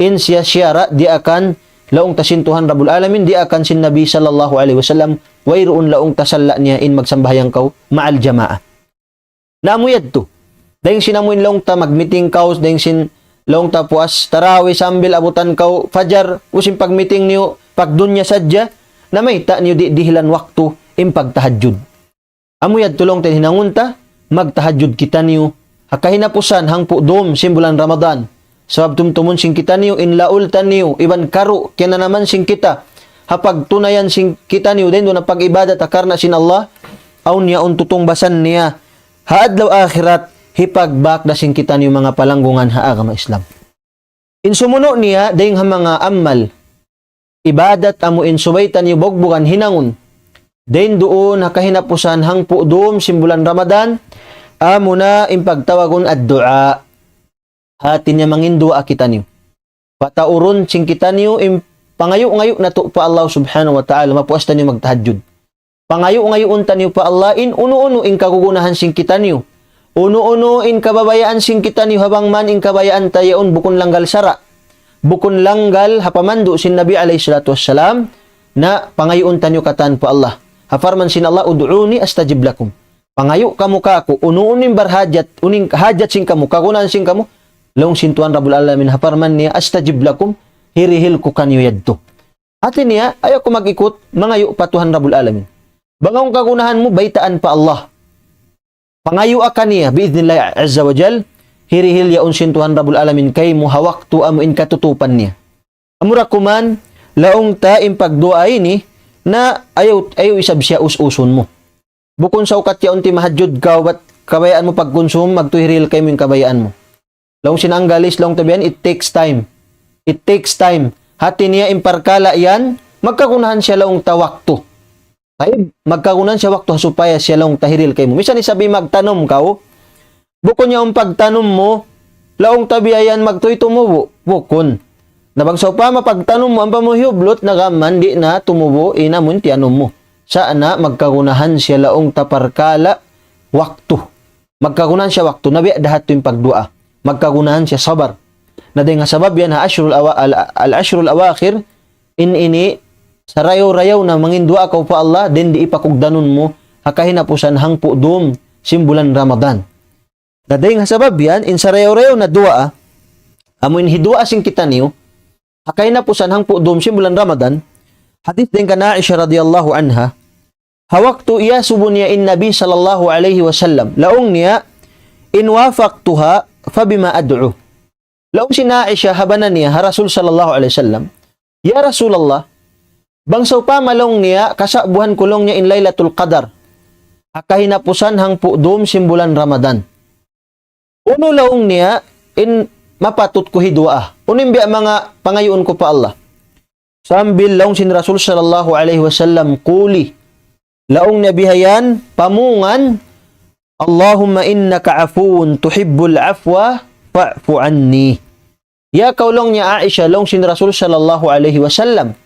In siya siyara' di' akan laung ta sin Tuhan Rabbul Alamin, diyaak sin Nabi sallallahu alayhi wasallam, wayruun laung ta salla' niya in magsambahayang kaw ma'al jamaah. Na amu yadtu. Dayng sin amu in laung ta mag-meeting kaw, dayng sin laung ta puas tarawih sambil abutan kaw fajar, ubus in pag-meeting niyu, pagdunya sadja, na mayta' niyu di' dihilan waktu in pagtahajjud. Amu yadtu laung ta in hinangun ta, magtahajjud kitaniyu ha kahinapusan hangpu' dum sin bulan Ramadan. Sabab tumtumun sin kitaniyu, in laul taniyu, iban karu' kiyananaman sin kita, ha pagtunayan sin kitaniyu, dayn duun ha pag-ibadat ha karna' sin Allah, awn yaun tutungbasan niya ha adlaw akhirat, hipagbak da sin kitaniyu manga palanggungan ha agama Islam. In sumunu' niya, dayng ha manga amal, ibadat amu in subay taniyu bugbugan hinangun. Dayn duun ha kahinapusan hangpu' dum sin bulan Ramadan, amuna in pagtawagun ad-du'a. Hati niya mangin duwaa kitaniyu. Pataurun sin kitaniyu in pangayu'-ngayu' natu' pa Allah subhanahu wa ta'ala, mapuas taniyu magtahajjud. Pangayu'-ngayuun taniyu pa Allah in unu-unu in kagunahan sin kitaniyu. Unu-unu in kabayaan sin kitaniyu ha bang man in kabayaan ta yaun bukun langgal sara'. Bukun langgal ha pamandu' sin Nabi alayhi salatu wassalam na pangayuun taniyu katan pa Allah. Ha parman sin Allah, "Ud'uni astajib lakum." Pangayu' kamu kāku', unu-unu in barhajat, unu in hajat sin kamu, kagunahan sin kamu, laung sin Tuhan Rabbul Alamin, ha parman niya, "Astajib lakum," hirihil ku kaniyu yadtu. Hati niya, ayaw kaw mag-ikut, mangayu' pa Tuhan Rabbul Alamin. Bang awn kagunahan mu, baytaan pa Allah. Pangayua kaniya, bi'idhnillah azza wa jal, hirihil yaun sin Tuhan Rabbul Alamin kaymu ha waktu amu in katutupan niya. Amura kuman, laung ta in pagduwaa ini, na ayaw, ayaw isab siya us-usun mu. Bukun saukat yaun timahajjud kaw, bat kabayaan mu pagkunsum, magtuy hirihil kaymu in kabayaan mu. Laung sin Anggalis, laung ta biya' yan, it takes time. It takes time. Hati niya in parkala' yan, magkagunahan siya laung ta waktu. Tayyib, magkagunahan siya waktu ha supaya siya laung ta hirihil kaymu. Misan isab in magtanum kaw, bukun yaun pagtanum mu, laung ta biya' yan magtuy tumubu'. Bukun. Na bang sawpama pagtanum mu, ampa mu hiyublut, na gām man di' na tumubu', in amu in tiyanum mu. Sa' na magkagunahan siya laung ta parkala' waktu. Magkagunahan siya waktu, na biya' da hadtu in pagduwaa. Magkagunahan siya sabar. Na dayng ha sabab yan ha ashrul awa-, al-, al-ashrul awakhir, in ini, sarayaw-rayaw na mangin duwaa kaw pa Allah, dayn di' ipakugdanun mu, ha kahinapusan hangpu' dum sin bulan Ramadan. Na dayng ha sabab yan, in sarayaw-rayaw na duwaa, amu in hiduwaa sin kitaniyu, ha kahinapusan hangpu' dum sin bulan Ramadan, hadith dayng kan Aisha radiyallahu anha, ha waktu iyasubu niya in Nabi sallallahu alayhi wasallam, laung niya, "In wafaqtuha, fabima ad'u?" Laung sin Aisha ha bana niya, ha Rasul sallallahu alayhi wasallam, "Ya Rasulullah, bang sawpama laung niya, kasa'buhan ku laung niya in Laylatul Qadar, ha kahinapusan hangpu' dum sin bulan Ramadan. Unu laung niya in mapatut ku hiduwaa? Unu in biya' manga pangayuun ku pa Allah?" Sambil laung sin Rasul sallallahu alayhi wasallam, "Quli." Laung niya bihayan, pamungan, "Allahumma innaka afuwun tuhibbul afwa fa'fu anni." Ya kaw laung niya Aisha, laung sin Rasul sallallahu alayhi wasallam.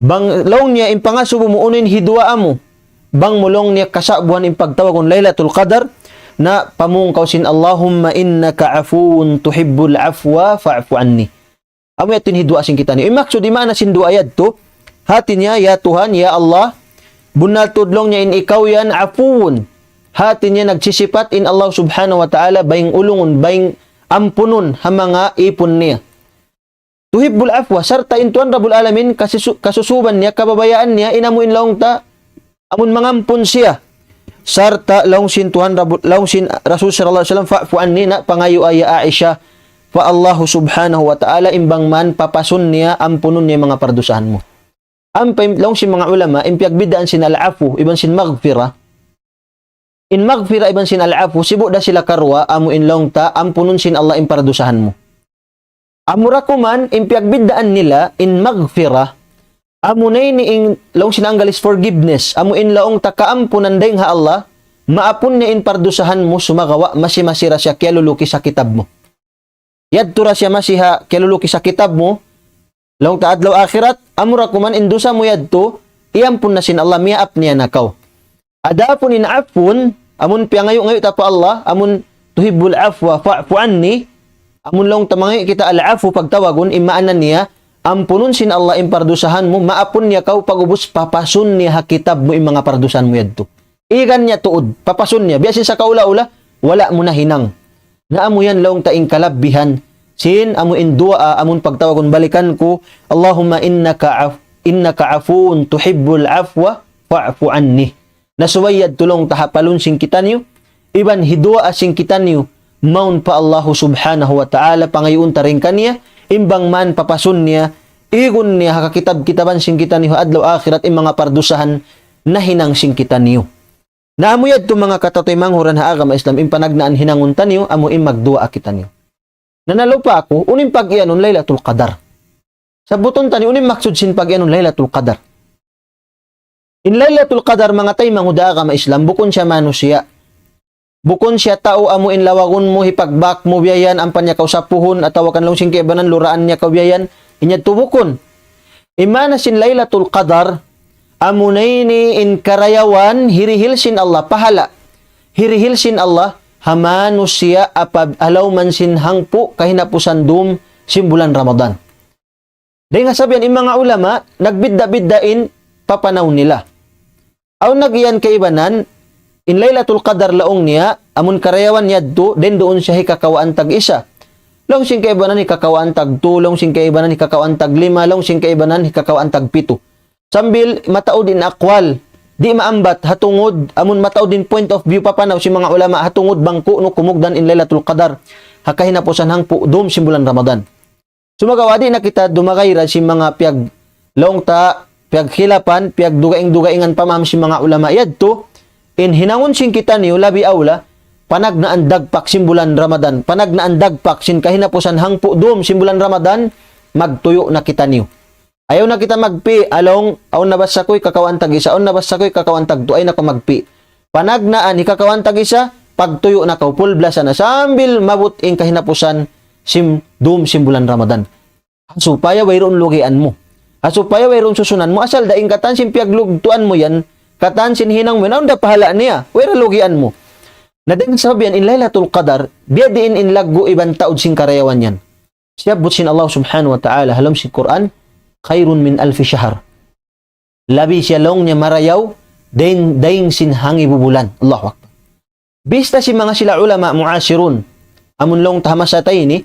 Bang laung niya in pangasubu mu unu in hiduwaa mu. Bang mu laung niya kasa'buhan in pagtawagun Laylatul Qadar, na pamung kaw sin, "Allahumma innaka afuwun tuhibbul afwa fa'fu anni." Amu yadtu in hiduwaa sin kitaniyu. In maksud, in maana sin duwaa yadtu, hati niya, "Ya Tuhan, ya Allah, bunnal tuud laung niya in ikaw yan afuwun." Hati niya nagsisipat in Allah subhanahu wa ta'ala, bayng ulungun, bayng ampunun, ha manga ipun niya. "Tuhibbul afwa," sarta' in Tuhan Rabbul Alamin, kasisu-, kasusuban niya, kababayaan niya, in amu in laung ta, amun mangampun siya. Sarta' laung sin Tuhan Rabbul, laung sin Rasul sallallahu alayhi wasallam, "Fa'fu anni," na pangayua ya Aisha, pa Allahu subhanahu wa ta'ala, in bang man papasun niya, ampunun niya manga pardusahan mu. Ampa in, laung sin manga ulama, in piyagbiddaan sin al-afu, iban sin maghfirah, in maghfirah iban sin al-afu, sibu' da sila karuwa, amu in laung ta, ampunun sin Allah in pardusahan mu. Amura kuman, in piyagbiddaan nila, in maghfirah, amu na ini in laung sin Anggalis forgiveness, amu in laung ta kaampunan dayng ha Allah, maapun niya in pardusahan mu sumagawa', masi-masi ra siya kiyalulukis ha kitab mu. Yadtu ra siya masi ha kiyalulukis ha kitab mu, laung ta adlaw akhirat, amura kuman in dusa mu yadtu, iyampun na sin Allah, miyaap niya na kaw. Adapun in afun, amun piyangayu'-ngayu' ta pa Allah, amun tuhibbul afwa fa'fu anni, amun laung ta mangayu' kita al-afu pagtawagun, in maana niya, ampunun sin Allah in pardusahan mu, maapun niya kaw, pag'ubus papasun niya ha kitab mu in manga pardusahan mu yadtu. Igan niya tuud, papasun niya. Biya' sin sakaula-ula, wala' mu nahinang. Na amu yan laung ta in kalabbihan sin amu in duwaa, amun pagtawagun, balikan ku, اللهم إنك عف إنك عفو تحب العفو فاعف عني. Na subay yadtu laung ta hapalun sin kitaniyu, iban hiduwaa sin kitaniyu, mawn pa Allahu subhanahu wa ta'ala, pangayuun ta dayn kaniya, in bang man papasun niya, igun niya ha kakitab-kitaban sin kitaniyu ha adlaw akhirat in manga pardusahan nahinang sin kitaniyu. Na amu yadtu manga kataymanghud ha agama Islam, in panagnaan hinangun taniyu, amu in magduwaa kitaniyu. Na nalupa aku, unu in pag-iyanun Laylatul Qadar. Sabbutun taniyu, unu in maksud sin pag-iyanun Laylatul Qadar. In Laylatul Qadar, manga taymanghud ha agama Islam, bukun siya manusiya'. Bukun siya tau amu in lawagun mu, hipagbak mu biya' yan, ampa niya kaw sapuhun, atawa kan laung sin kaibanan luraan niya kaw biya' yan, in yadtu bukun. In maana sin Laylatul Qadar, amuna ini in karayawan hirihil sin Allah, pahala hirihil sin Allah ha manusiya' apa ha lawm sin hangpu' kahinapusan dum sin bulan Ramadan. Dayn ha sabab yan in manga ulama, nagbidda'-bidda' in papanaw nila. Awn nag-iyan kaibanan, in Laylatul Qadar laung niya, amun karayawan yadtu, dayn duun siya hikakawaan tag-isa. Laung sin kaibanan hikakawaan tag-tu, laung sin kaibanan hikakawaan tag-lima, laung sin kaibanan hikakawaan tag-pitu. Sambil mataud in aqwal, di' maambat ha tungud, amun mataud in point of view, papanaw sin manga ulama ha tungud bang ku'nu kumugdan in Laylatul Qadar ha kahinapusan hangpu' dum sin bulan Ramadan. Sumagawa' di' na kita dumagaira sin manga piyag-, laung ta, piyagkhilapan, piyagdugaing-dugaingan pamaham sin manga ulama yadtu, in hinangun sin kitaniyu labi awla, panagnaan dagpak sin bulan Ramadan, panagnaan dagpak sin kahinapusan hangpu' dum sin bulan Ramadan, magtuyu' na kitaniyu. Ayaw na kita magpi', laung, awn nabassa ku hikakawaan tag-isa, awn nabassa ku hikakawaan tag-tu, ayaw na kaw magpi'. Panagnaan hikakawaan tag-isa, pagtuyu' na kaw, pulblasan na, sambil maabut in kahinapusan sin dum sin bulan Ramadan. Ha supaya wayruun lugian mu. Ha supaya wayruun susunan mu, asal dayn katan sin piyaglugtuan mu yan, katan sin hinang mu yan, awn da pahala' niya, way da lugian mu. Na dayn ha sabab yan, in Laylatul Qadar, biyadiin in laggu' iban taud sin karayawan yan. Siyabbut sin Allah subhanahu wa ta'ala ha lawm sin Qur'an, خير من ألف شهر. Labi siya laung niya marayaw, dayn, dayn sin hangibu bulan. Allahu Akbar. Bista sin manga sila ulama mu'asirun, amun laung ta ha masa ta ini,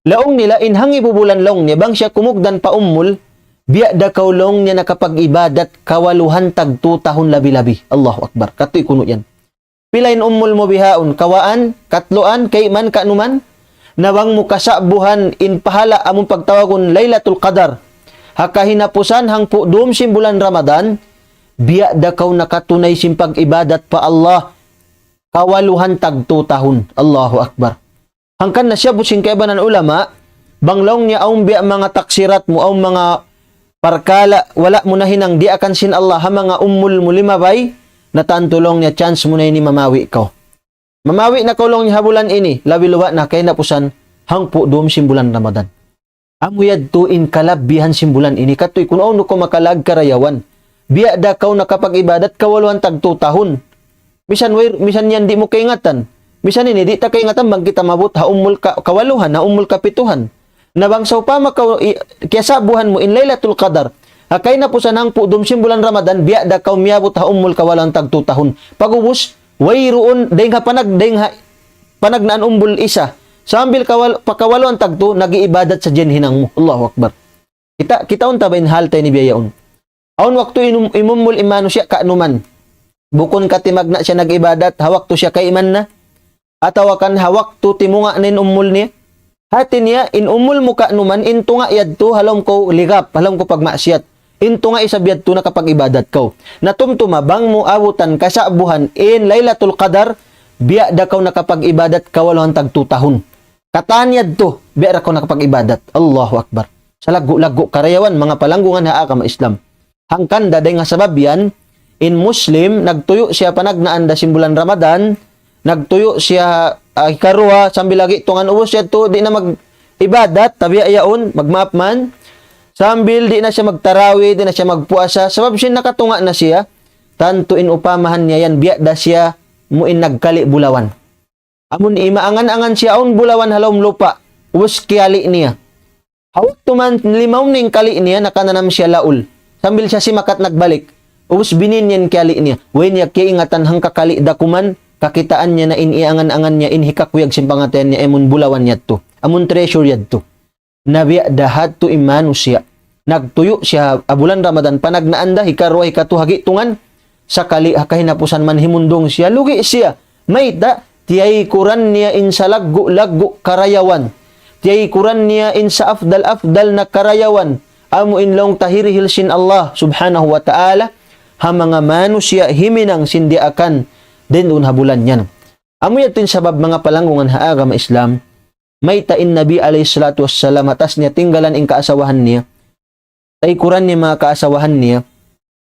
laung nila in hangibu bulan laung niya, bang siya kumugdan pa umul, biya' da kaw laung niya nakapag-ibadat kawaluhan tag-tu tahun labi-labi. Allahu Akbar. Katu' kunu' yan. Pila in umul mu bihaun, kawaan, katluan, kayman, kanuman, na bang mu kasa'buhan in pahala' amun pagtawagun Laylatul Qadar ha kahinapusan hangpu' dum sin bulan Ramadan, biya' da kaw nakatunay sin pag-ibadat pa Allah kawaluhan tag-tu tahun. Allahu Akbar. Hangkan na siyabbut sin kaibanan ulama, bang laung niya awn biya' manga taksirat mu, awn manga parkala' wala' mu nahinang diyaakan sin Allah ha manga umul mu limabay, na tantu laung niya chance mu na ini mamawi' kaw. Mamawi' na kaw laung niya ha bulan ini, labi luba' na kahinapusan hangpu' dum sin bulan Ramadan. Amu yadtu in kalabbihan sin bulan ini, katu' kunu' awn kaw makalag karayawan. Biya' da kaw nakapag-ibadat kawaluhan tag-tu tahun. Misan way, misan yan di' mu kaingatan. Misan ini di' ta kaingatan bang kita maabut ha umul ka-, kawaluhan, ha umul kapituhan. Na bang sawpama kaw i-, kiyasa'buhan mu in Laylatul Qadar ha kahinapusan hangpu' dum sin bulan Ramadan, biya' da kaw miyabut ha umul kawaluhan tag-tu tahun. Pag'ubus, wayruun, dayn ha panag-, dayn ha panagnaan umul isa. Sambil kawal-, pa kawaluhan tag-tu, nag-iibadat sadja in hinang mu. Allahu Akbar. Kita, kitaun ta ba in hal ta ini biya' yaun. Awn waktu in um-, imumul in manusiya' kanuman. Bukun katimagna' siya nag-ibadat, ha waktu siya kayman na. Atawa kan ha waktu timunga' na in umul niya. Hati niya, in umul mu kanuman, in tunga' yadtu, ha lawm kaw ligap, ha lawm kaw pagmaksiyat. In tunga' isab yadtu nakapag-ibadat kaw. Na tumtuma, bang mu abutan kasa'buhan in Laylatul Qadar, biya' da kaw nakapag-ibadat kawaluhan tag-tu tahun. Katan yadtu, biya' da kaw nakapag-ibadat. Allahu Akbar. Sa laggu'-laggu' karayawan, manga palanggungan ha agama Islam. Hangkan da dayn ha sabab yan, in Muslim, nagtuyu' siya panagnaan da sin bulan Ramadan, nagtuyu' siya, ah, hikaruwa, sambil lagi' tungan ubus yadtu, di' na mag-ibadat, tabiya' yaun, magmaap man. Sambil di' na siya magtarawi, di' na siya magpuasa, sabab sin nakatunga' na siya, tantu in upamahan niya yan, biya' da siya mu in nagkali' bulawan. Amun imaangan-angan siya awn bulawan ha lawm lupa', ubus kiyali' niya. Ha waktu man limawn na in kali' niya, nakananam siya laul. Sambil siya simakat nagbalik. Ubus binin niya in kali' niya. Way niya kiyaingatan hangka kali' da kuman, kakitaan niya na in iyangan-angan niya, in hikakuyag sin pangatayan niya, amun bulawan yadtu. Amun treasure yadtu. Na biya' da hadtu in manusiya'. Nagtuyu' siya ha bulan Ramadan, panagnaan da, hikaruwa, hikatu, ha gi'tungan. Sakali ha kahinapusan manhimundung siya, lugi' siya. Mayta', tiyaykuran niya in salaggu'-laggu' karayawan. Tiyaykuran niya in sa-afdal-afdal na karayawan. Amu in laung ta hirihil sin Allah subhanahu wa ta'ala, ha manga manusiya' himinang sin diyaakan, dayn duun ha bulan yan. Amu yadtu in sabab manga palanggungan ha agama Islam, mayta' in Nabi alayhi salatu wassalam, ha taas niya tinggalan in kaasawahan niya, taykuran niya manga kaasawahan niya,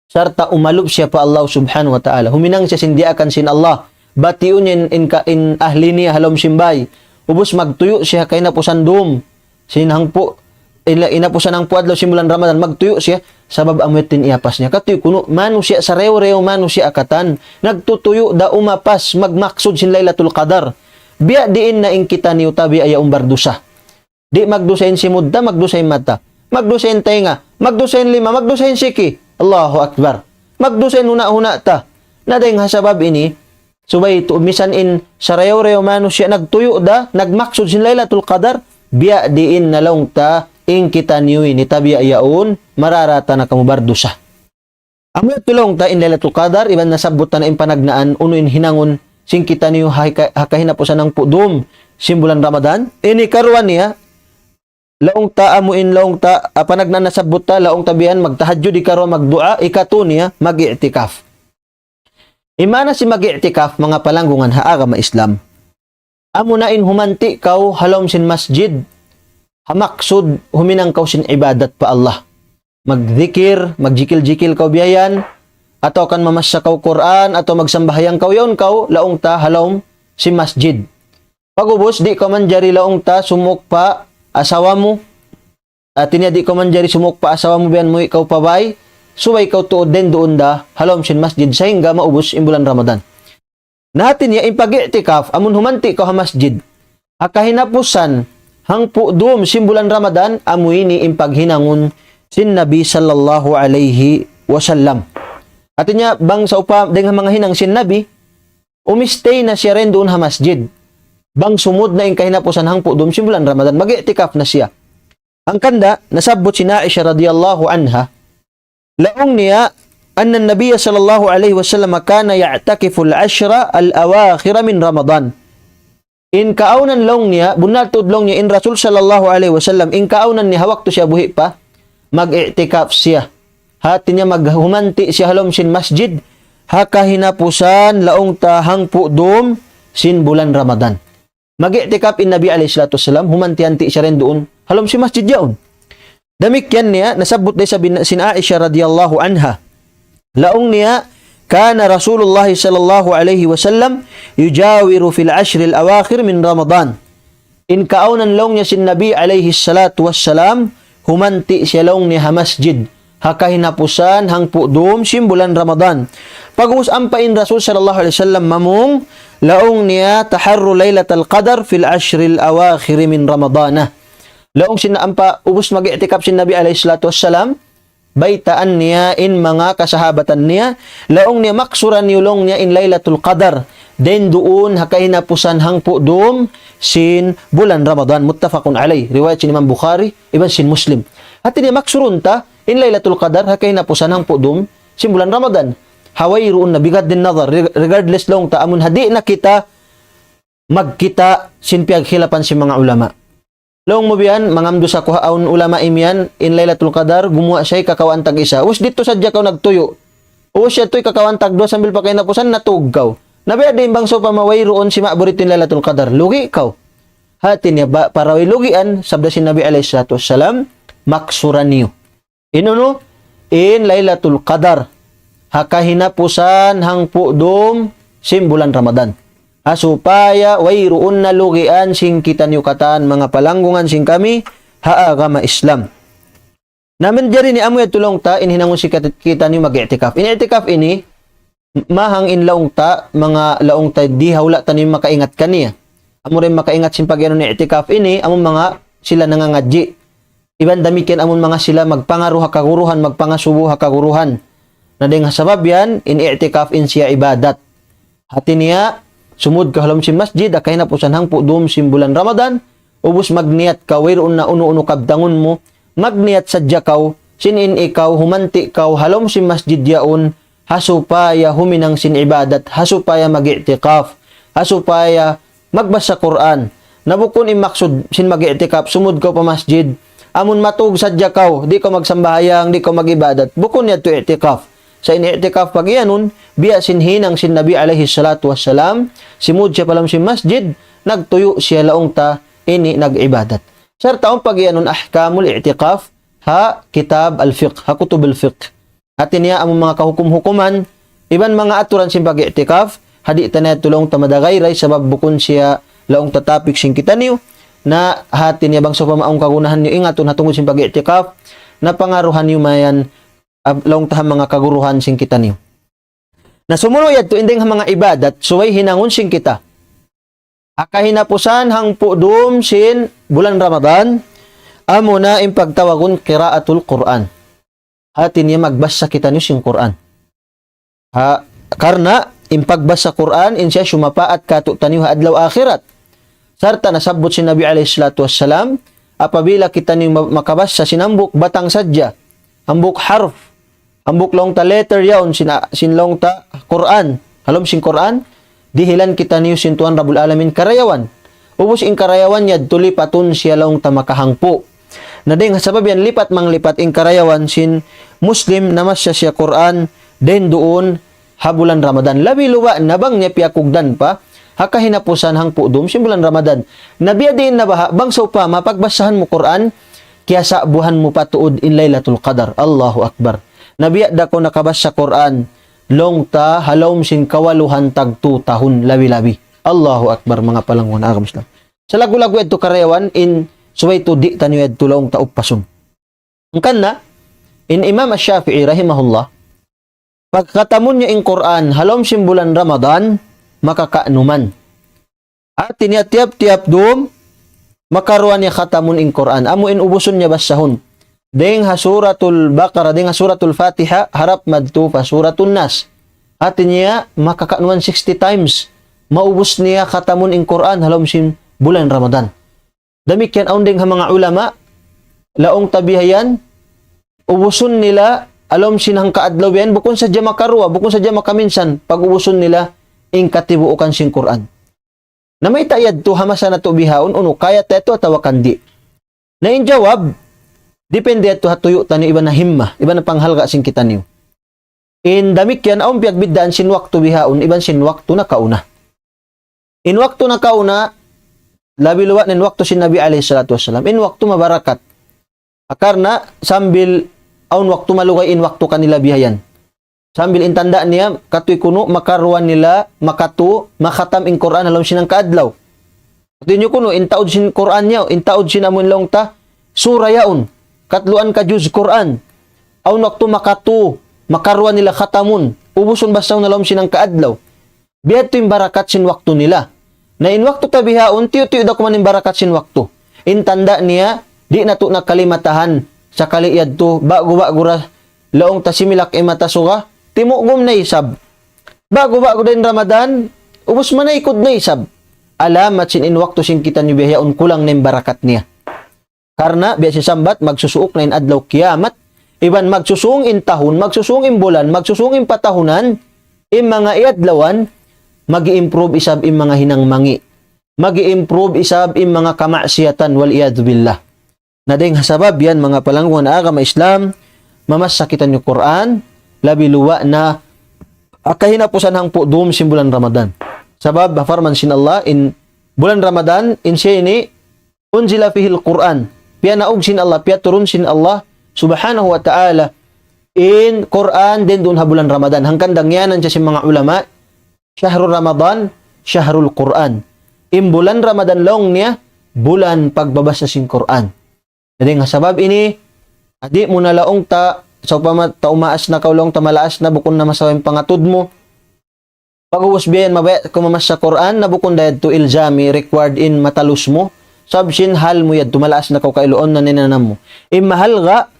sarta' umalup siya pa Allah subhanahu wa ta'ala. Huminang siya sin diyaakan sin Allah. Batiun niya in, in, ka, in ahli niya ha lawm sin bāy. Ubus magtuyu' siya kahinapusan dum. Sin hangpu', in, hinapusan hangpu' adlaw sin bulan Ramadan, magtuyu' siya. Sabab amu yadtu in iyapas niya. Katuy kunu', manusiya' sarayaw-rayaw, manusiya' katan. Nagtutuyu' da umapas, magmaksud sin Laylatul Qadar. Biya' diin na in kitaniyu tabiya' yaun bardusa. Di' magdusa in simud ta, magdusa in mata. Magdusa in taynga, magdusa in lima, magdusa in siki. Allahu Akbar. Magdusa in huna'-huna' ta. Na dayng ha sabab ini, subay tuud misan in sarayaw-rayaw manusiya' nagtuyu' da, nagmaksud sin Laylatul Qadar, biya' diin na laung ta, in kitaniyu ini tabiya' yaun, mararata na kamu bardusa. Amu yadtu laung ta in Laylatul Qadar, iban nasabbut ta na in panagnaan, unu in hinangun, sin kitaniyu ha ka-, ha kahinapusan hangpu' dum, sin bulan Ramadan. Ini karuwa niya, laung ta amu in laung ta, ah, panagnaan nasabbut ta, laung ta biya' yan, magtahajjud, ikaruwa magduwaa, ikatu niya, mag-i'tikaf. In maana sin mag-i'tikaf, manga palanggungan ha agama Islam. Amu na in humanti' kaw ha lawm sin masjid, ha maksud huminang kaw sin ibadat pa Allah. Magdikir, magjikil-jikil kaw biya' yan, atawa kan mamassa kaw Qur'an, atawa magsambahayang kaw, yaun kaw, laung ta ha lawm sin masjid. Pag'ubus, di' kaw manjari laung ta sumuuk pa asawa mu, hati niya di' kaw manjari sumuuk pa asawa mu biya' yan, muwi' kaw pa bāy, subay kaw tuud dayn duun da, ha lawm sin masjid, sahingga maubus in bulan Ramadan. Na hati niya in pag-i'tikaf, amun humanti' kaw ha masjid. Ha kahinapusan, hangpu' dum sin bulan Ramadan, amu ini in paghinangun sin Nabi sallallahu alayhi wasallam. Hati niya, bang sawpama, dayng ha manga hinang sin Nabi, umistay na siya dayn duun ha masjid. Bang sumud na in kahinapusan hangpu' dum sin bulan Ramadan, mag-i'tikaf na siya. Hangkan da, nasabbut sin Aisha radiyallahu anha, laung niya, أن النبي صلى الله عليه وسلم كان يعتكف العشر الأواخر من رمضان. In kaawnan laung niya, bunnal tuud laung niya, in Rasul sallallahu alayhi wasallam, in kaawnan niya ha waktu siya buhi' pa, mag-i'tikaf siya. Hati niya maghumanti' siya ha lawm sin masjid, ha kahinapusan laung ta hangpu' dum sin bulan Ramadan. Mag-i'tikaf in Nabi alayhi salatu wasalam, humanti'-hanti' siya dayn duun, ha lawm sin masjid yaun. Damikkiyan niya, nasabbut da isab in, sin Aisha radiyallahu anha. Laung niya, كان رسول الله صلى الله عليه وسلم يجاور في العشر الأواخر من رمضان. In kaawnan laung niya sin Nabi alayhi salatu wasalam, humanti' siya laung niya ha masjid. Ha kahinapusan hangpu' dum sin bulan Ramadan. Pag'ubus ampa in Rasul sallallahu alayhi wasallam mamung, laung niya تحروا ليلة القدر في العشر الأواخر من رمضان. Laung sin ampa ubus mag-i'tikaf sin Nabi alayhi salatu wasalam, baytaan niya in manga kasahabatan niya, laung niya maksuran niyu laung niya in Laylatul Qadar, dayn duun ha kahinapusan hangpu' dum sin bulan Ramadan, muttafaqun alayh, riwayat sin Imam Bukhari, iban sin Muslim. Hati niya maksurun ta, in Laylatul Qadar ha kahinapusan hangpu' dum sin bulan Ramadan. Ha wayruun na, بغض النظر, reg-, regardless laung ta, amun ha di' na kita magkita' sin piyagkhilapan sin manga ulama. Laung mu biya' yan, mangamdusa aku ha awn ulama imiyan, in Laylatul Qadar, gumuwa' siya hikakawhaan tag-isa. Ubus didtu sadja kaw nagtuyu'. Ubus yadtu hikakawhaan tagduwa sambil pa kahinapusan natug kaw. Na biya' diin bang sawpama wayruun sima'bu didtu in Laylatul Qadar. Lugi' kaw. Hati niya ba, para way lugian, sabda sin Nabi alayhi salatu wassalam, maksuran niyu. In unu, in Laylatul Qadar. Ha kahinapusan hangpu' dum sin bulan Ramadan. Ha supaya wayruun na lugian sin kitaniyu katan manga palanggungan sin kami ha agama Islam. Na manjari ini amu yadtu laung ta in hinangun sin kat-, kitaniyu mag-i'tikaf. In i'tikaf ini, mahang in laung ta, manga laung ta di' ha hula' taniyu makaingat kaniya. Amu da in makaingat sin pag-iyanun i'tikaf ini, amu manga sila nangangadji'. Iban damikkiyan amun manga sila magpangaru ha kaguruhan, magpangasubu ha kaguruhan. Na dayng ha sabab yan, in i'tikaf in siya ibadat. Hati niya, sumud kaw ha lawm sin masjid, ha kahinapusan hangpu' dum sin bulan Ramadan, ubus magniyat kaw, wayruun na unu-unu kabtangun mu, magniyat sadja kaw, sin in ikaw, humanti' kaw, ha lawm sin masjid yaun, ha supaya huminang sin ibadat, ha supaya mag-i'tikaf, ha supaya magbasa Qur'an. Na bukun in maksud sin mag-i'tikaf, sumud kaw pa masjid. Amun matug sadja kaw, di' kaw magsambahayang, di' kaw mag-ibadat. Bukun yadtu i'tikaf. Sa' in i'tikaf pag-iyanun, biya' sin hinang sin Nabi alayhi salatu wassalam, simud siya pa lawm sin masjid, nagtuyu' siya laung ta ini nag-ibadat. Sarta' awn pag-iyanun ahkamul i'tikaf, ha kitab al-fiqh, ha kutub al-fiqh. Hati niya amun manga kahukum-hukuman, iban manga aturan sin pag-i'tikaf, ha di' ta na yadtu laung ta madagayray, sabab bukun siya laung ta topic sin kitaniyu, na hati niya bang sawpama awn kagunahan niyu ingatun ha tungud sin pag-i'tikaf, na pangaruhan niyu mayan, ab-, laung ta ha manga kaguruhan sin kitaniyu. Na sumunu' yadtu in dayng ha manga ibadat, subay hinangun sin kita. Ha kahinapusan hangpu' dum sin bulan Ramadan, amuna in pagtawagun qiraatul Qur'an. Hati niya magbasa kitaniyu sin Qur'an. Ha, karna' in pagbasa Qur'an, in siya sumapaat katu'taniyu ha adlaw akhirat. Sarta' nasabbut sin Nabi alayhi salatu wassalam, apabila kitaniyu ma-, makabasa sin hambuuk batang sadja, hambuuk harf, hambuuk laung ta letter yaun sin, sin laung ta Qur'an, ha lawm sin Qur'an, dihilan kitaniyu sin Tuhan Rabbul Alamin karayawan. Ubus in karayawan yadtu lipatun siya laung ta makahangpu'. Na dayng ha sabab yan lipat manglipat in karayawan sin Muslim namasa siya Qur'an, dayng duun ha bulan Ramadan. Labi luba' na bang niya piyakugdan pa, ha kahinapusan hangpu' dum sin bulan Ramadan. Na biyadiin na baha', bang sawpama pagbasahan mu Qur'an, kiyasa'buhan mu pa tuud in Laylatul Qadar. Allahu Akbar. Na biya' da kaw nakabasa Qur'an, laung ta ha lawm sin kawaluhan tagtu tahun labi-labi. Allahu Akbar, manga palangguan agama Islam. Sa' lagu-lagu yadtu karayawan in subay tuud di' taniyu yadtu laung ta uppasun. Hangkan na, in Imam Ash-Shafi'i rahimahullah, pagkhatamun niya in Qur'an, ha lawm sin bulan Ramadan, makakanuman. Hati niya tiyap-tiyap dum, makaruwa niya khatamun in Qur'an. Amu in ubusun niya basahun. Dayng ha Suratul Baqarah, dayng ha Suratul Fatiha, harap madtu pa Suratun Nas. Hati niya, makakanuman sixty times. Maubus niya khatamun in Qur'an, ha lawm sin bulan Ramadan. Damikkiyan awn dayng ha manga ulama, laung ta bihayan, ubusun nila, ha lawm sin hangka adlaw bihayan, bukun sadja makaruwa, bukun sadja makaminsan, pag-ubusun nila, in katibuukan sin Qur'an. Na mayta' yadtu ha masa natu' bihaun, unu, kaya ta yadtu atawa kan di'? Na in jawab, depende yadtu ha tuyu' taniyu iban ha himma, iban ha panghalga' sin kitaniyu. In damikkiyan awn piyagbiddaan sin waktu bihaun, iban sin waktu nakauna. In waktu nakauna, labi luba' na in waktu sin Nabi alayhi salatu wassalam, in waktu mabarakat. Karna' sambil awn waktu malugay in waktu kanila bihayan. Sambil in tanda' niya, katuy kunu' makaruwa nila, makatu, makhatam in Qur'an ha lawm sin hangka adlaw. Katuy niyu kunu', in taud sin Qur'an niya, in taud sin amun laung ta, sura yaun, katluan ka juz Qur'an. Awn waktu makatu, makaruwa nila khatamun, ubusun basahun ha lawm sin hangka adlaw. Biya' yadtu in barakat sin waktu nila. Na in waktu ta bihaun, tiyu'-tiyu' da kuman in barakat sin waktu. In tanda' niya, di' natu' na kalimatahan, sakali yadtu, ba'gu-ba'gu ra, laung ta similak in mata suga, timugum na isab. Ba'gu-ba'gu da in Ramadan, ubus manaykud na isab. Alamat sin in waktu sin kitaniyu bihaun kulang na in barakat niya. Karna' biya' sin sambat, magsusuuk na in adlaw kiyamat, iban magsusūng in tahun, magsusūng in bulan, magsusūng in patahunan, in manga iyadlawan, mag-i-improve isab in manga hinang mangi'. Mag-i-improve isab in manga kamaksiyatan, wal iyadhu billah. Na dayng ha sabab yan, manga palangguan agama Islam, mamassa kitaniyu Qur'an, labi luba' na ha kahinapusan hangpu' dum sin bulan Ramadan. Sabab, ha parman sin Allah, in bulan Ramadan, in siya ini, unzila fihil Qur'an. Piyanaug sin Allah, piyaturun sin Allah subhanahu wa ta'ala in Qur'an dayng duun ha bulan Ramadan. Hangkan da ngiyanan siya sin manga ulama, shahru Ramadan, shahrul Qur'an. In bulan Ramadan laung niya, bulan pagbabasa sin Qur'an. Jadi, ha sabab ini, di' mu na laung ta, sawpama ta umaas na kaw laung ta malaas na, bukun na masawa in pangatud mu. Pag'ubus biya' yan, mabaya' kaw mamassa Qur'an, na bukun da yadtu ilzami, required in matalus mu. Sabab sin hal mu yadtu, malaas na kaw kailu, awn na in nanam mu. In mahalga',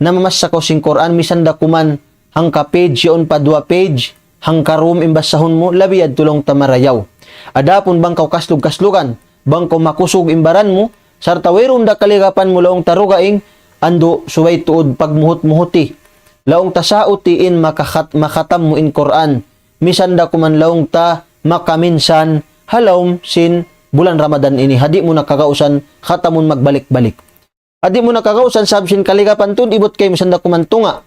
namamassa kaw sin Qur'an, misan da kuman hangka page, yaun pa duwa page, hangka rum in basahun mu, labi yadtu laung ta marayaw. Adapun bang kaw kaslug-kaslugan, bang kaw makusug in baran mu, sarta' wayruun da kaligapan mu laung ta dugaing, andu' subay tuud pagmuhut-muhuti. Laung ta sauti in makakhat-, makatam mu in Qur'an. Misan da kuman laung ta makaminsan ha lawm sin bulan Ramadan ini. Ha di' mu na kagausan khatamun magbalik-balik. Ha di' mu na kagausan sabab sin kaligapan tuud ibut kaymu misan da kuman tunga'.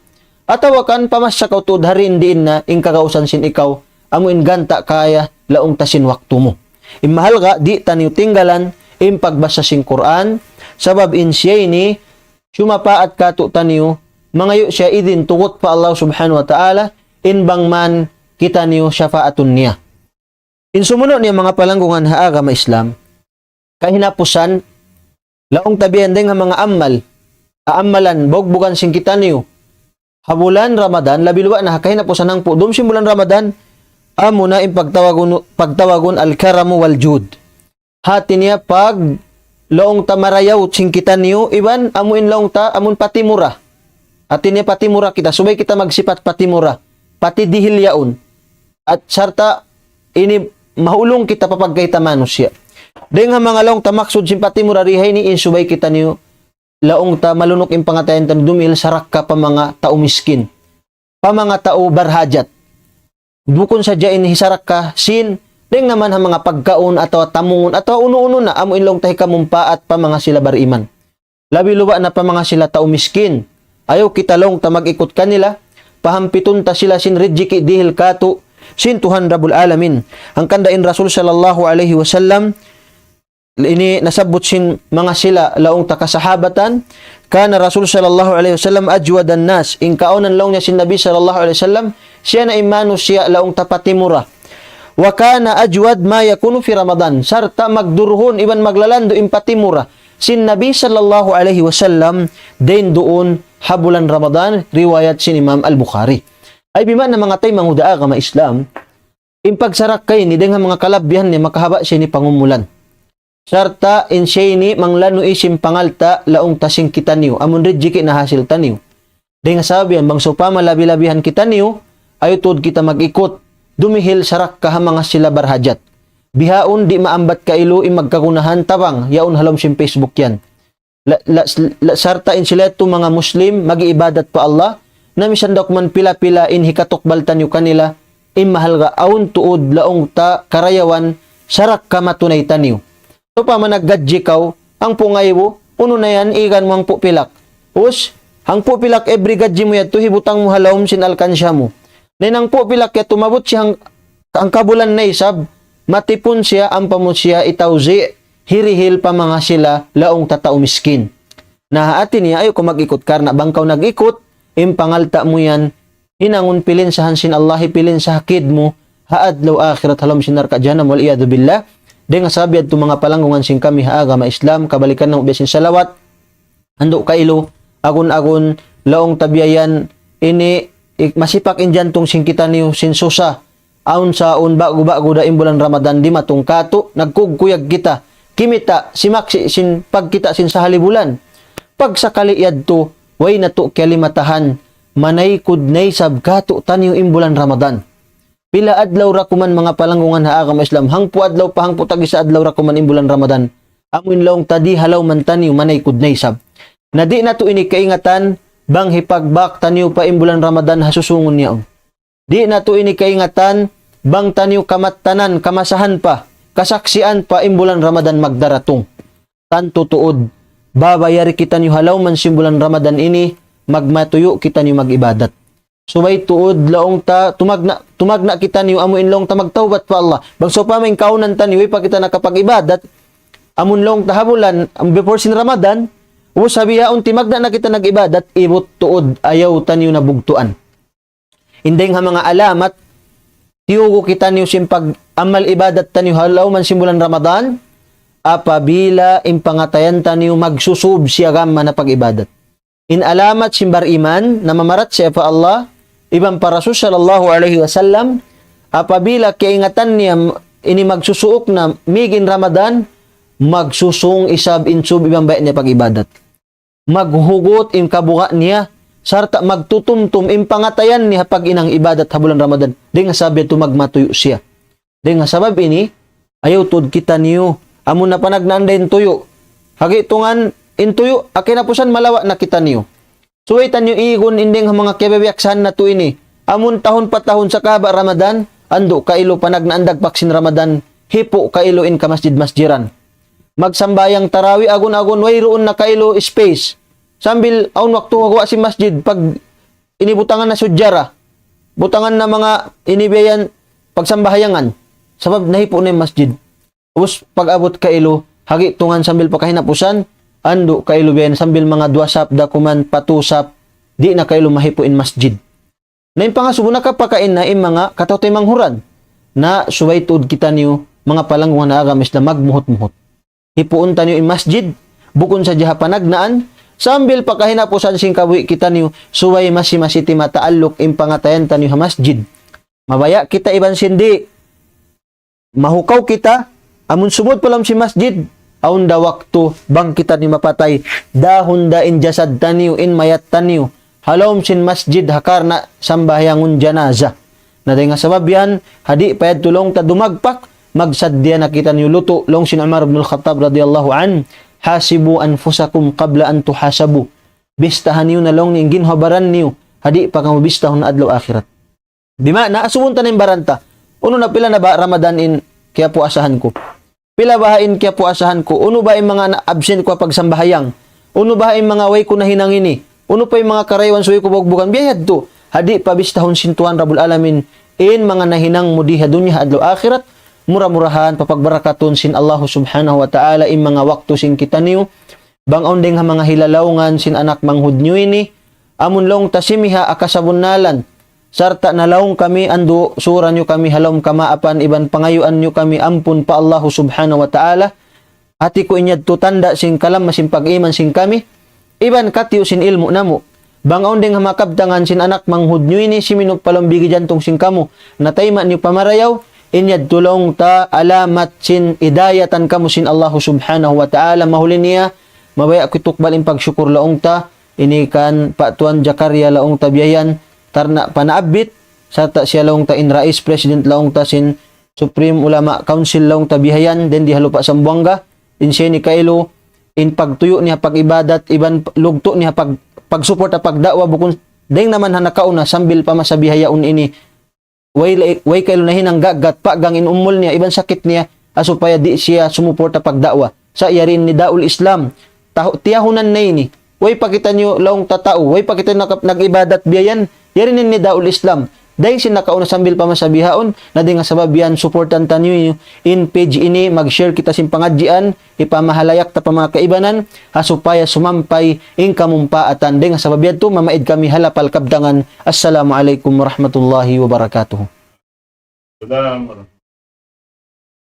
Atawa kan pamassa kaw tuud ha diin-diin na in kagausan sin ikaw, amu in ganta' kaya laung ta sin waktu mu. In mahalga', di' taniyu tinggalan in pagbasa sin Qur'an, sabab in siya ini, sumapaat katu'taniyu, mangayu' siya idin tugut pa Allah Subhanahu wa Ta'ala, in bang man kitaniyu sapaatun niya. In sumunu' niya manga palanggungan ha agama Islam, kahinapusan, laung ta biya' yan dayng ha manga amal, ha amalan, bugbugan sin kitaniyu, ha bulan Ramadan, labi luba' na ha kahinapusan hangpu' dum sin bulan Ramadan, amu na in pagtawagun, pagtawagun al-karamu wal-jud. Hati niya pag laung ta marayaw sin kitaniyu, iban amu in laung ta, amun patimura. Hati niya patimura kita, subay kita magsipat patimura, patidihil yaun. At sarta' ini mahulung kita pa pagkahita manusiya'. Dayng ha manga laung ta maksud sin patimura di ha ini in subay kitaniyu laung ta malunuk in pangatayan taniyu dumihil sarakka pa manga tau miskin, pa manga tau barhajat. Bukun sadja in hisarakka sin, dayng naman ha manga pagkaun atawa tamungun atawa unu-unu na amu in laung ta hikamumpaat pa manga sila bariman. Labi luba' na pa manga sila tau miskin. Ayaw kita laung ta mag-ikut kanila, pahampitun ta sila sin rijiki' dihil katu' sin Tuhan Rabbul Alamin. Hangkan da in Rasul sallallahu alayhi wasallam, ini nasabbut sin manga sila laung ta kasahabatan, كان رسول الله صلى الله عليه وسلم أجود الناس. In kaunan laung niya sin Nabi sallallahu alayhi wasallam, siya na in manusiya' laung ta patimura. وكان أجود ما يكون في رمضان. Sarta' magduruhun iban maglalandu' in patimura sin Nabi sallallahu alayhi wasallam, dayn duun ha bulan Ramadan, riwayat sin Imam Al-Bukhari. Ay bima'na manga taymanghud ha agama Islam, in pagsarakka ini dayng ha manga kalabihan niya makahaba' siya ini pangumulan. Sarta' in siya ini manglanu' sin pangalta' laung ta sin kitaniyu, amun rijiki' nahasil taniyu. Dayng ha sabab yan, bang sawpama labi-labihan kitaniyu, ayaw tuud kita mag-ikut, dumihil sarakka ha manga sila barhajat. Bihaun di' maambat kailu in magkagunahan tabang, yaun ha lawm sin Facebook yan. La, la, la, sarta' in sila yadtu manga Muslim, mag-iibadat pa Allah, na misan da kuman pila-pila in hikatukbal taniyu kanila, in mahalga' awn tuud laung ta karayawan sarakka matunay taniyu. Sawpama naggadji kaw, hangpu' ngaibu, unu na yan, igan mu hangpu' pilak. Us, hangpu' pilak every gadji mu yadtu, hibutang mu ha lawm sin alkansya mu. Na in hangpu' pilak yadtu, maabut siya hang, hangka bulan na isab, matipun siya, ampa mu siya itawzi', hirihil pa manga sila laung ta tau miskin. Na hati niya ayaw kaw mag-ikut karna' bang kaw nag-ikut, in pangalta' mu yan, hinangun pilinsahan sin Allah, hipilinsa ha kid mu, ha adlaw akhirat ha lawm sin narka' jahannam, wal iyadhu billah. Dayng ha sabab yadtu manga palanggungan sin kami ha agama Islam, kabalikan namu' biya' sin salawat, andu' kailu, agun-agun, laung ta biya' yan, ini, ik-, masipak in jantung sin kitaniyu, sin susa, awn sa awn ba'gu-ba'gu da in bulan Ramadan dimatung katu', nagkugkuyag kita. Kimita', simaksi' sin pagkita' sin sahali bulan. Pagsakali yadtu, way natu' kiyalimatahan, manaykud na isab katu'taniyu in bulan Ramadan. Pila adlaw ra kuman manga palanggungan ha agama Islam, hangpu' adlaw pa hangpu' tag-isa adlaw ra kuman in bulan Ramadan. Amu in laung ta di' ha lawman taniyu manaykud na isab. Na di' natu' ini kaingatan, bang hipagbak taniyu pa in bulan Ramadan ha susungun yaun. Di' natu' ini kaingatan, bang taniyu kamattanan, kamasahan pa, kasaksian pa in bulan Ramadan magdaratung. Tantu tuud, baba yari kitaniyu ha lawman sin bulan Ramadan ini, magmatuyu' kitaniyu mag-ibadat. Subay tuud laung ta, tumagna', tumagna' kitaniyu amu in laung ta magtawbat pa Allah. Bang sawpama in kaunan taniyu, way pa kita nakapag-ibadat, amun laung ta ha bulan, am, before sin Ramadan, ubus ha bihaun timagna' na kita nag-ibadat, ibut tuud ayaw taniyu na bugtuan. In dayng ha manga alamat, tiyugu' kitaniyu sin pag-amal ibadat taniyu ha lawman sin bulan Ramadan, apabila in pangatayan taniyu magsusub siya gam mana pag-ibadat. In alamat sin bariman, namamarat siya pa Allah, iban pa Rasul sallallahu alayhi wasallam, apabila kiyaingatan niya ini magsusuuk na mig in Ramadan, magsusung isab in sub iban baya' niya pag-ibadat. Maghugut in kabuga' niya, sarta' magtutumtum in pangatayan niya pag-hinang ibadat ha bulan Ramadan. Dayn ha sabab yadtu magmatuyu' siya. Dayn ha sabab ini, ayaw tuud kitaniyu, amun na panagnaan da in tuyu'. Hagi tungan in tuyu', ha kahinapusan malawa' na kitaniyu. Subay taniyu igun in dayn ha manga kiyabiyaksahan natu' ini. Amun tahun pa tahun sa kahaba' Ramadan, andu' kailu panagnaan dagpak sin Ramadan, hipu' kailu in kamasjid-masjiran. Magsambahayang tarawih agun-agun, wayruun na kailu space. Sambil awn waktu ha guwa' sin masjid, pag ini butangan na sujjara, butangan na manga ini biya' yan pagsambahayangan. Sabab nahipu' na in masjid. Ubus pag-abut kailu, hagi tungan sambil pa kahinapusan, andu' kailu biya' yan sambil manga duwa sap da kuman pa tu sap, di' na kailu mahipu' in masjid. Na in pangasubu nakapakain na in manga kataw-taymanghuran. Na subay tuud kitaniyu, manga palanggungan ha agama Islam, magmuhut-muhut. Hipuun taniyu in masjid, bukun sadja ha panagnaan, sambil pa kahinapusan sin kabuhi' kitaniyu, subay masi-masi timataalluk in pangatayan taniyu ha masjid. Mabaya' kita iban sin di'. Mahukaw kita, amun sumud pa lawm sin masjid, awn da waktu bang kitaniyu mapatay, dahun da in jasad taniyu, in mayat taniyu, ha lawm sin masjid ha karna' sambahayangun janaza. Na dayn ha sabab yan, ha di' pa yadtu laung ta dumagpak, magsaddiya na kitaniyu lutu', laung sin Umar ibn al-Khattab radiyallahu anhu, "حاسبوا أنفسكم قبل أن تحاسبوا." Bistahan niyu na laung niya in ginhawa-baran niyu, ha di' pa kamu bistahun ha adlaw akhirat. Di' maana, asubun ta na in baran ta. Unu na, pila na ba Ramadan in kiyapuasahan ku? Pila baha' in kiyapuasahan ku? Unu ba in manga na-, absent ku ha pagsambahayang? Unu baha' in manga way ku nahinang ini? Unu pa in manga karayawan subay ku bugbugan? Biya' yadtu. Ha di' pa bistahun sin Tuhan Rabbul Alamin in manga nahinang mu di ha dunya ha adlaw akhirat, mura-murahan papagbarakatun sin Allahu Subhanahu wa Ta'ala in manga waktu sin kitaniyu. Bang awn dayng ha manga hilalaungan sin anak manghud niyu ini, amun laung ta simiha ha kasabunnalan, sarta' nalaung kami andu' sura niyu kami ha lawm kamaapan iban pangayuan niyu kami ampun pa Allahu Subhanahu wa Ta'ala, hati ku in yadtu tanda' sin kalamma sin pag-iman sin kami, iban katiyu' sin ilmu' namu'. Bang awn dayng ha manga kabtangan sin anak manghud niyu ini, siminup pa lawm bigi jantung sin kamu, na tayma' niyu pa marayaw, in yadtu laung ta alamat sin hidayatan kamu sin Allahu Subhanahu wa Ta'ala, mahuli niya, mabaya' ku tukbal in pagsukur laung ta, ini kan Pa' Tuan Jakaria laung ta biya' yan, tarna' pa naabbit, sarta' siya laung ta in rais president laung ta sin Supreme Ulama Council laung ta biya' yan, dayn di ha Lupa' Sambuwanga, in siya ini kailu, in pagtuyu' niya pag-ibadat, iban lugtu' niya pag-, pag-support ha pagda'wa bukun dayng naman ha nakauna sambil pa masa bihaun ini. Way, way kailu nahinang gagat, pagang in umul niya, iban sakit niya, ha supaya di' siya sumuporta pagda'wa. Sa' yari in Nidaul Islam, tahu-, tiyahunan na ini. Way pa kitaniyu laung ta tau, way pa kitaniyu nakap-, nag-ibadat biya' yan, yari in Nidaul Islam. Dayng sin nakauna sambil pa masa bihaun, na dayng ha sabab yan, suportan taniyu in page ini, mag-share kita sin pangadjian, hipamahalayak ta pa manga kaibanan, ha supaya sumampay in kamumpaatan. Dayng ha sabab yadtu, mamaid kami ha lapal kabtangan. Assalamu alaykum warahmatullahi wabarakatuh. Salam.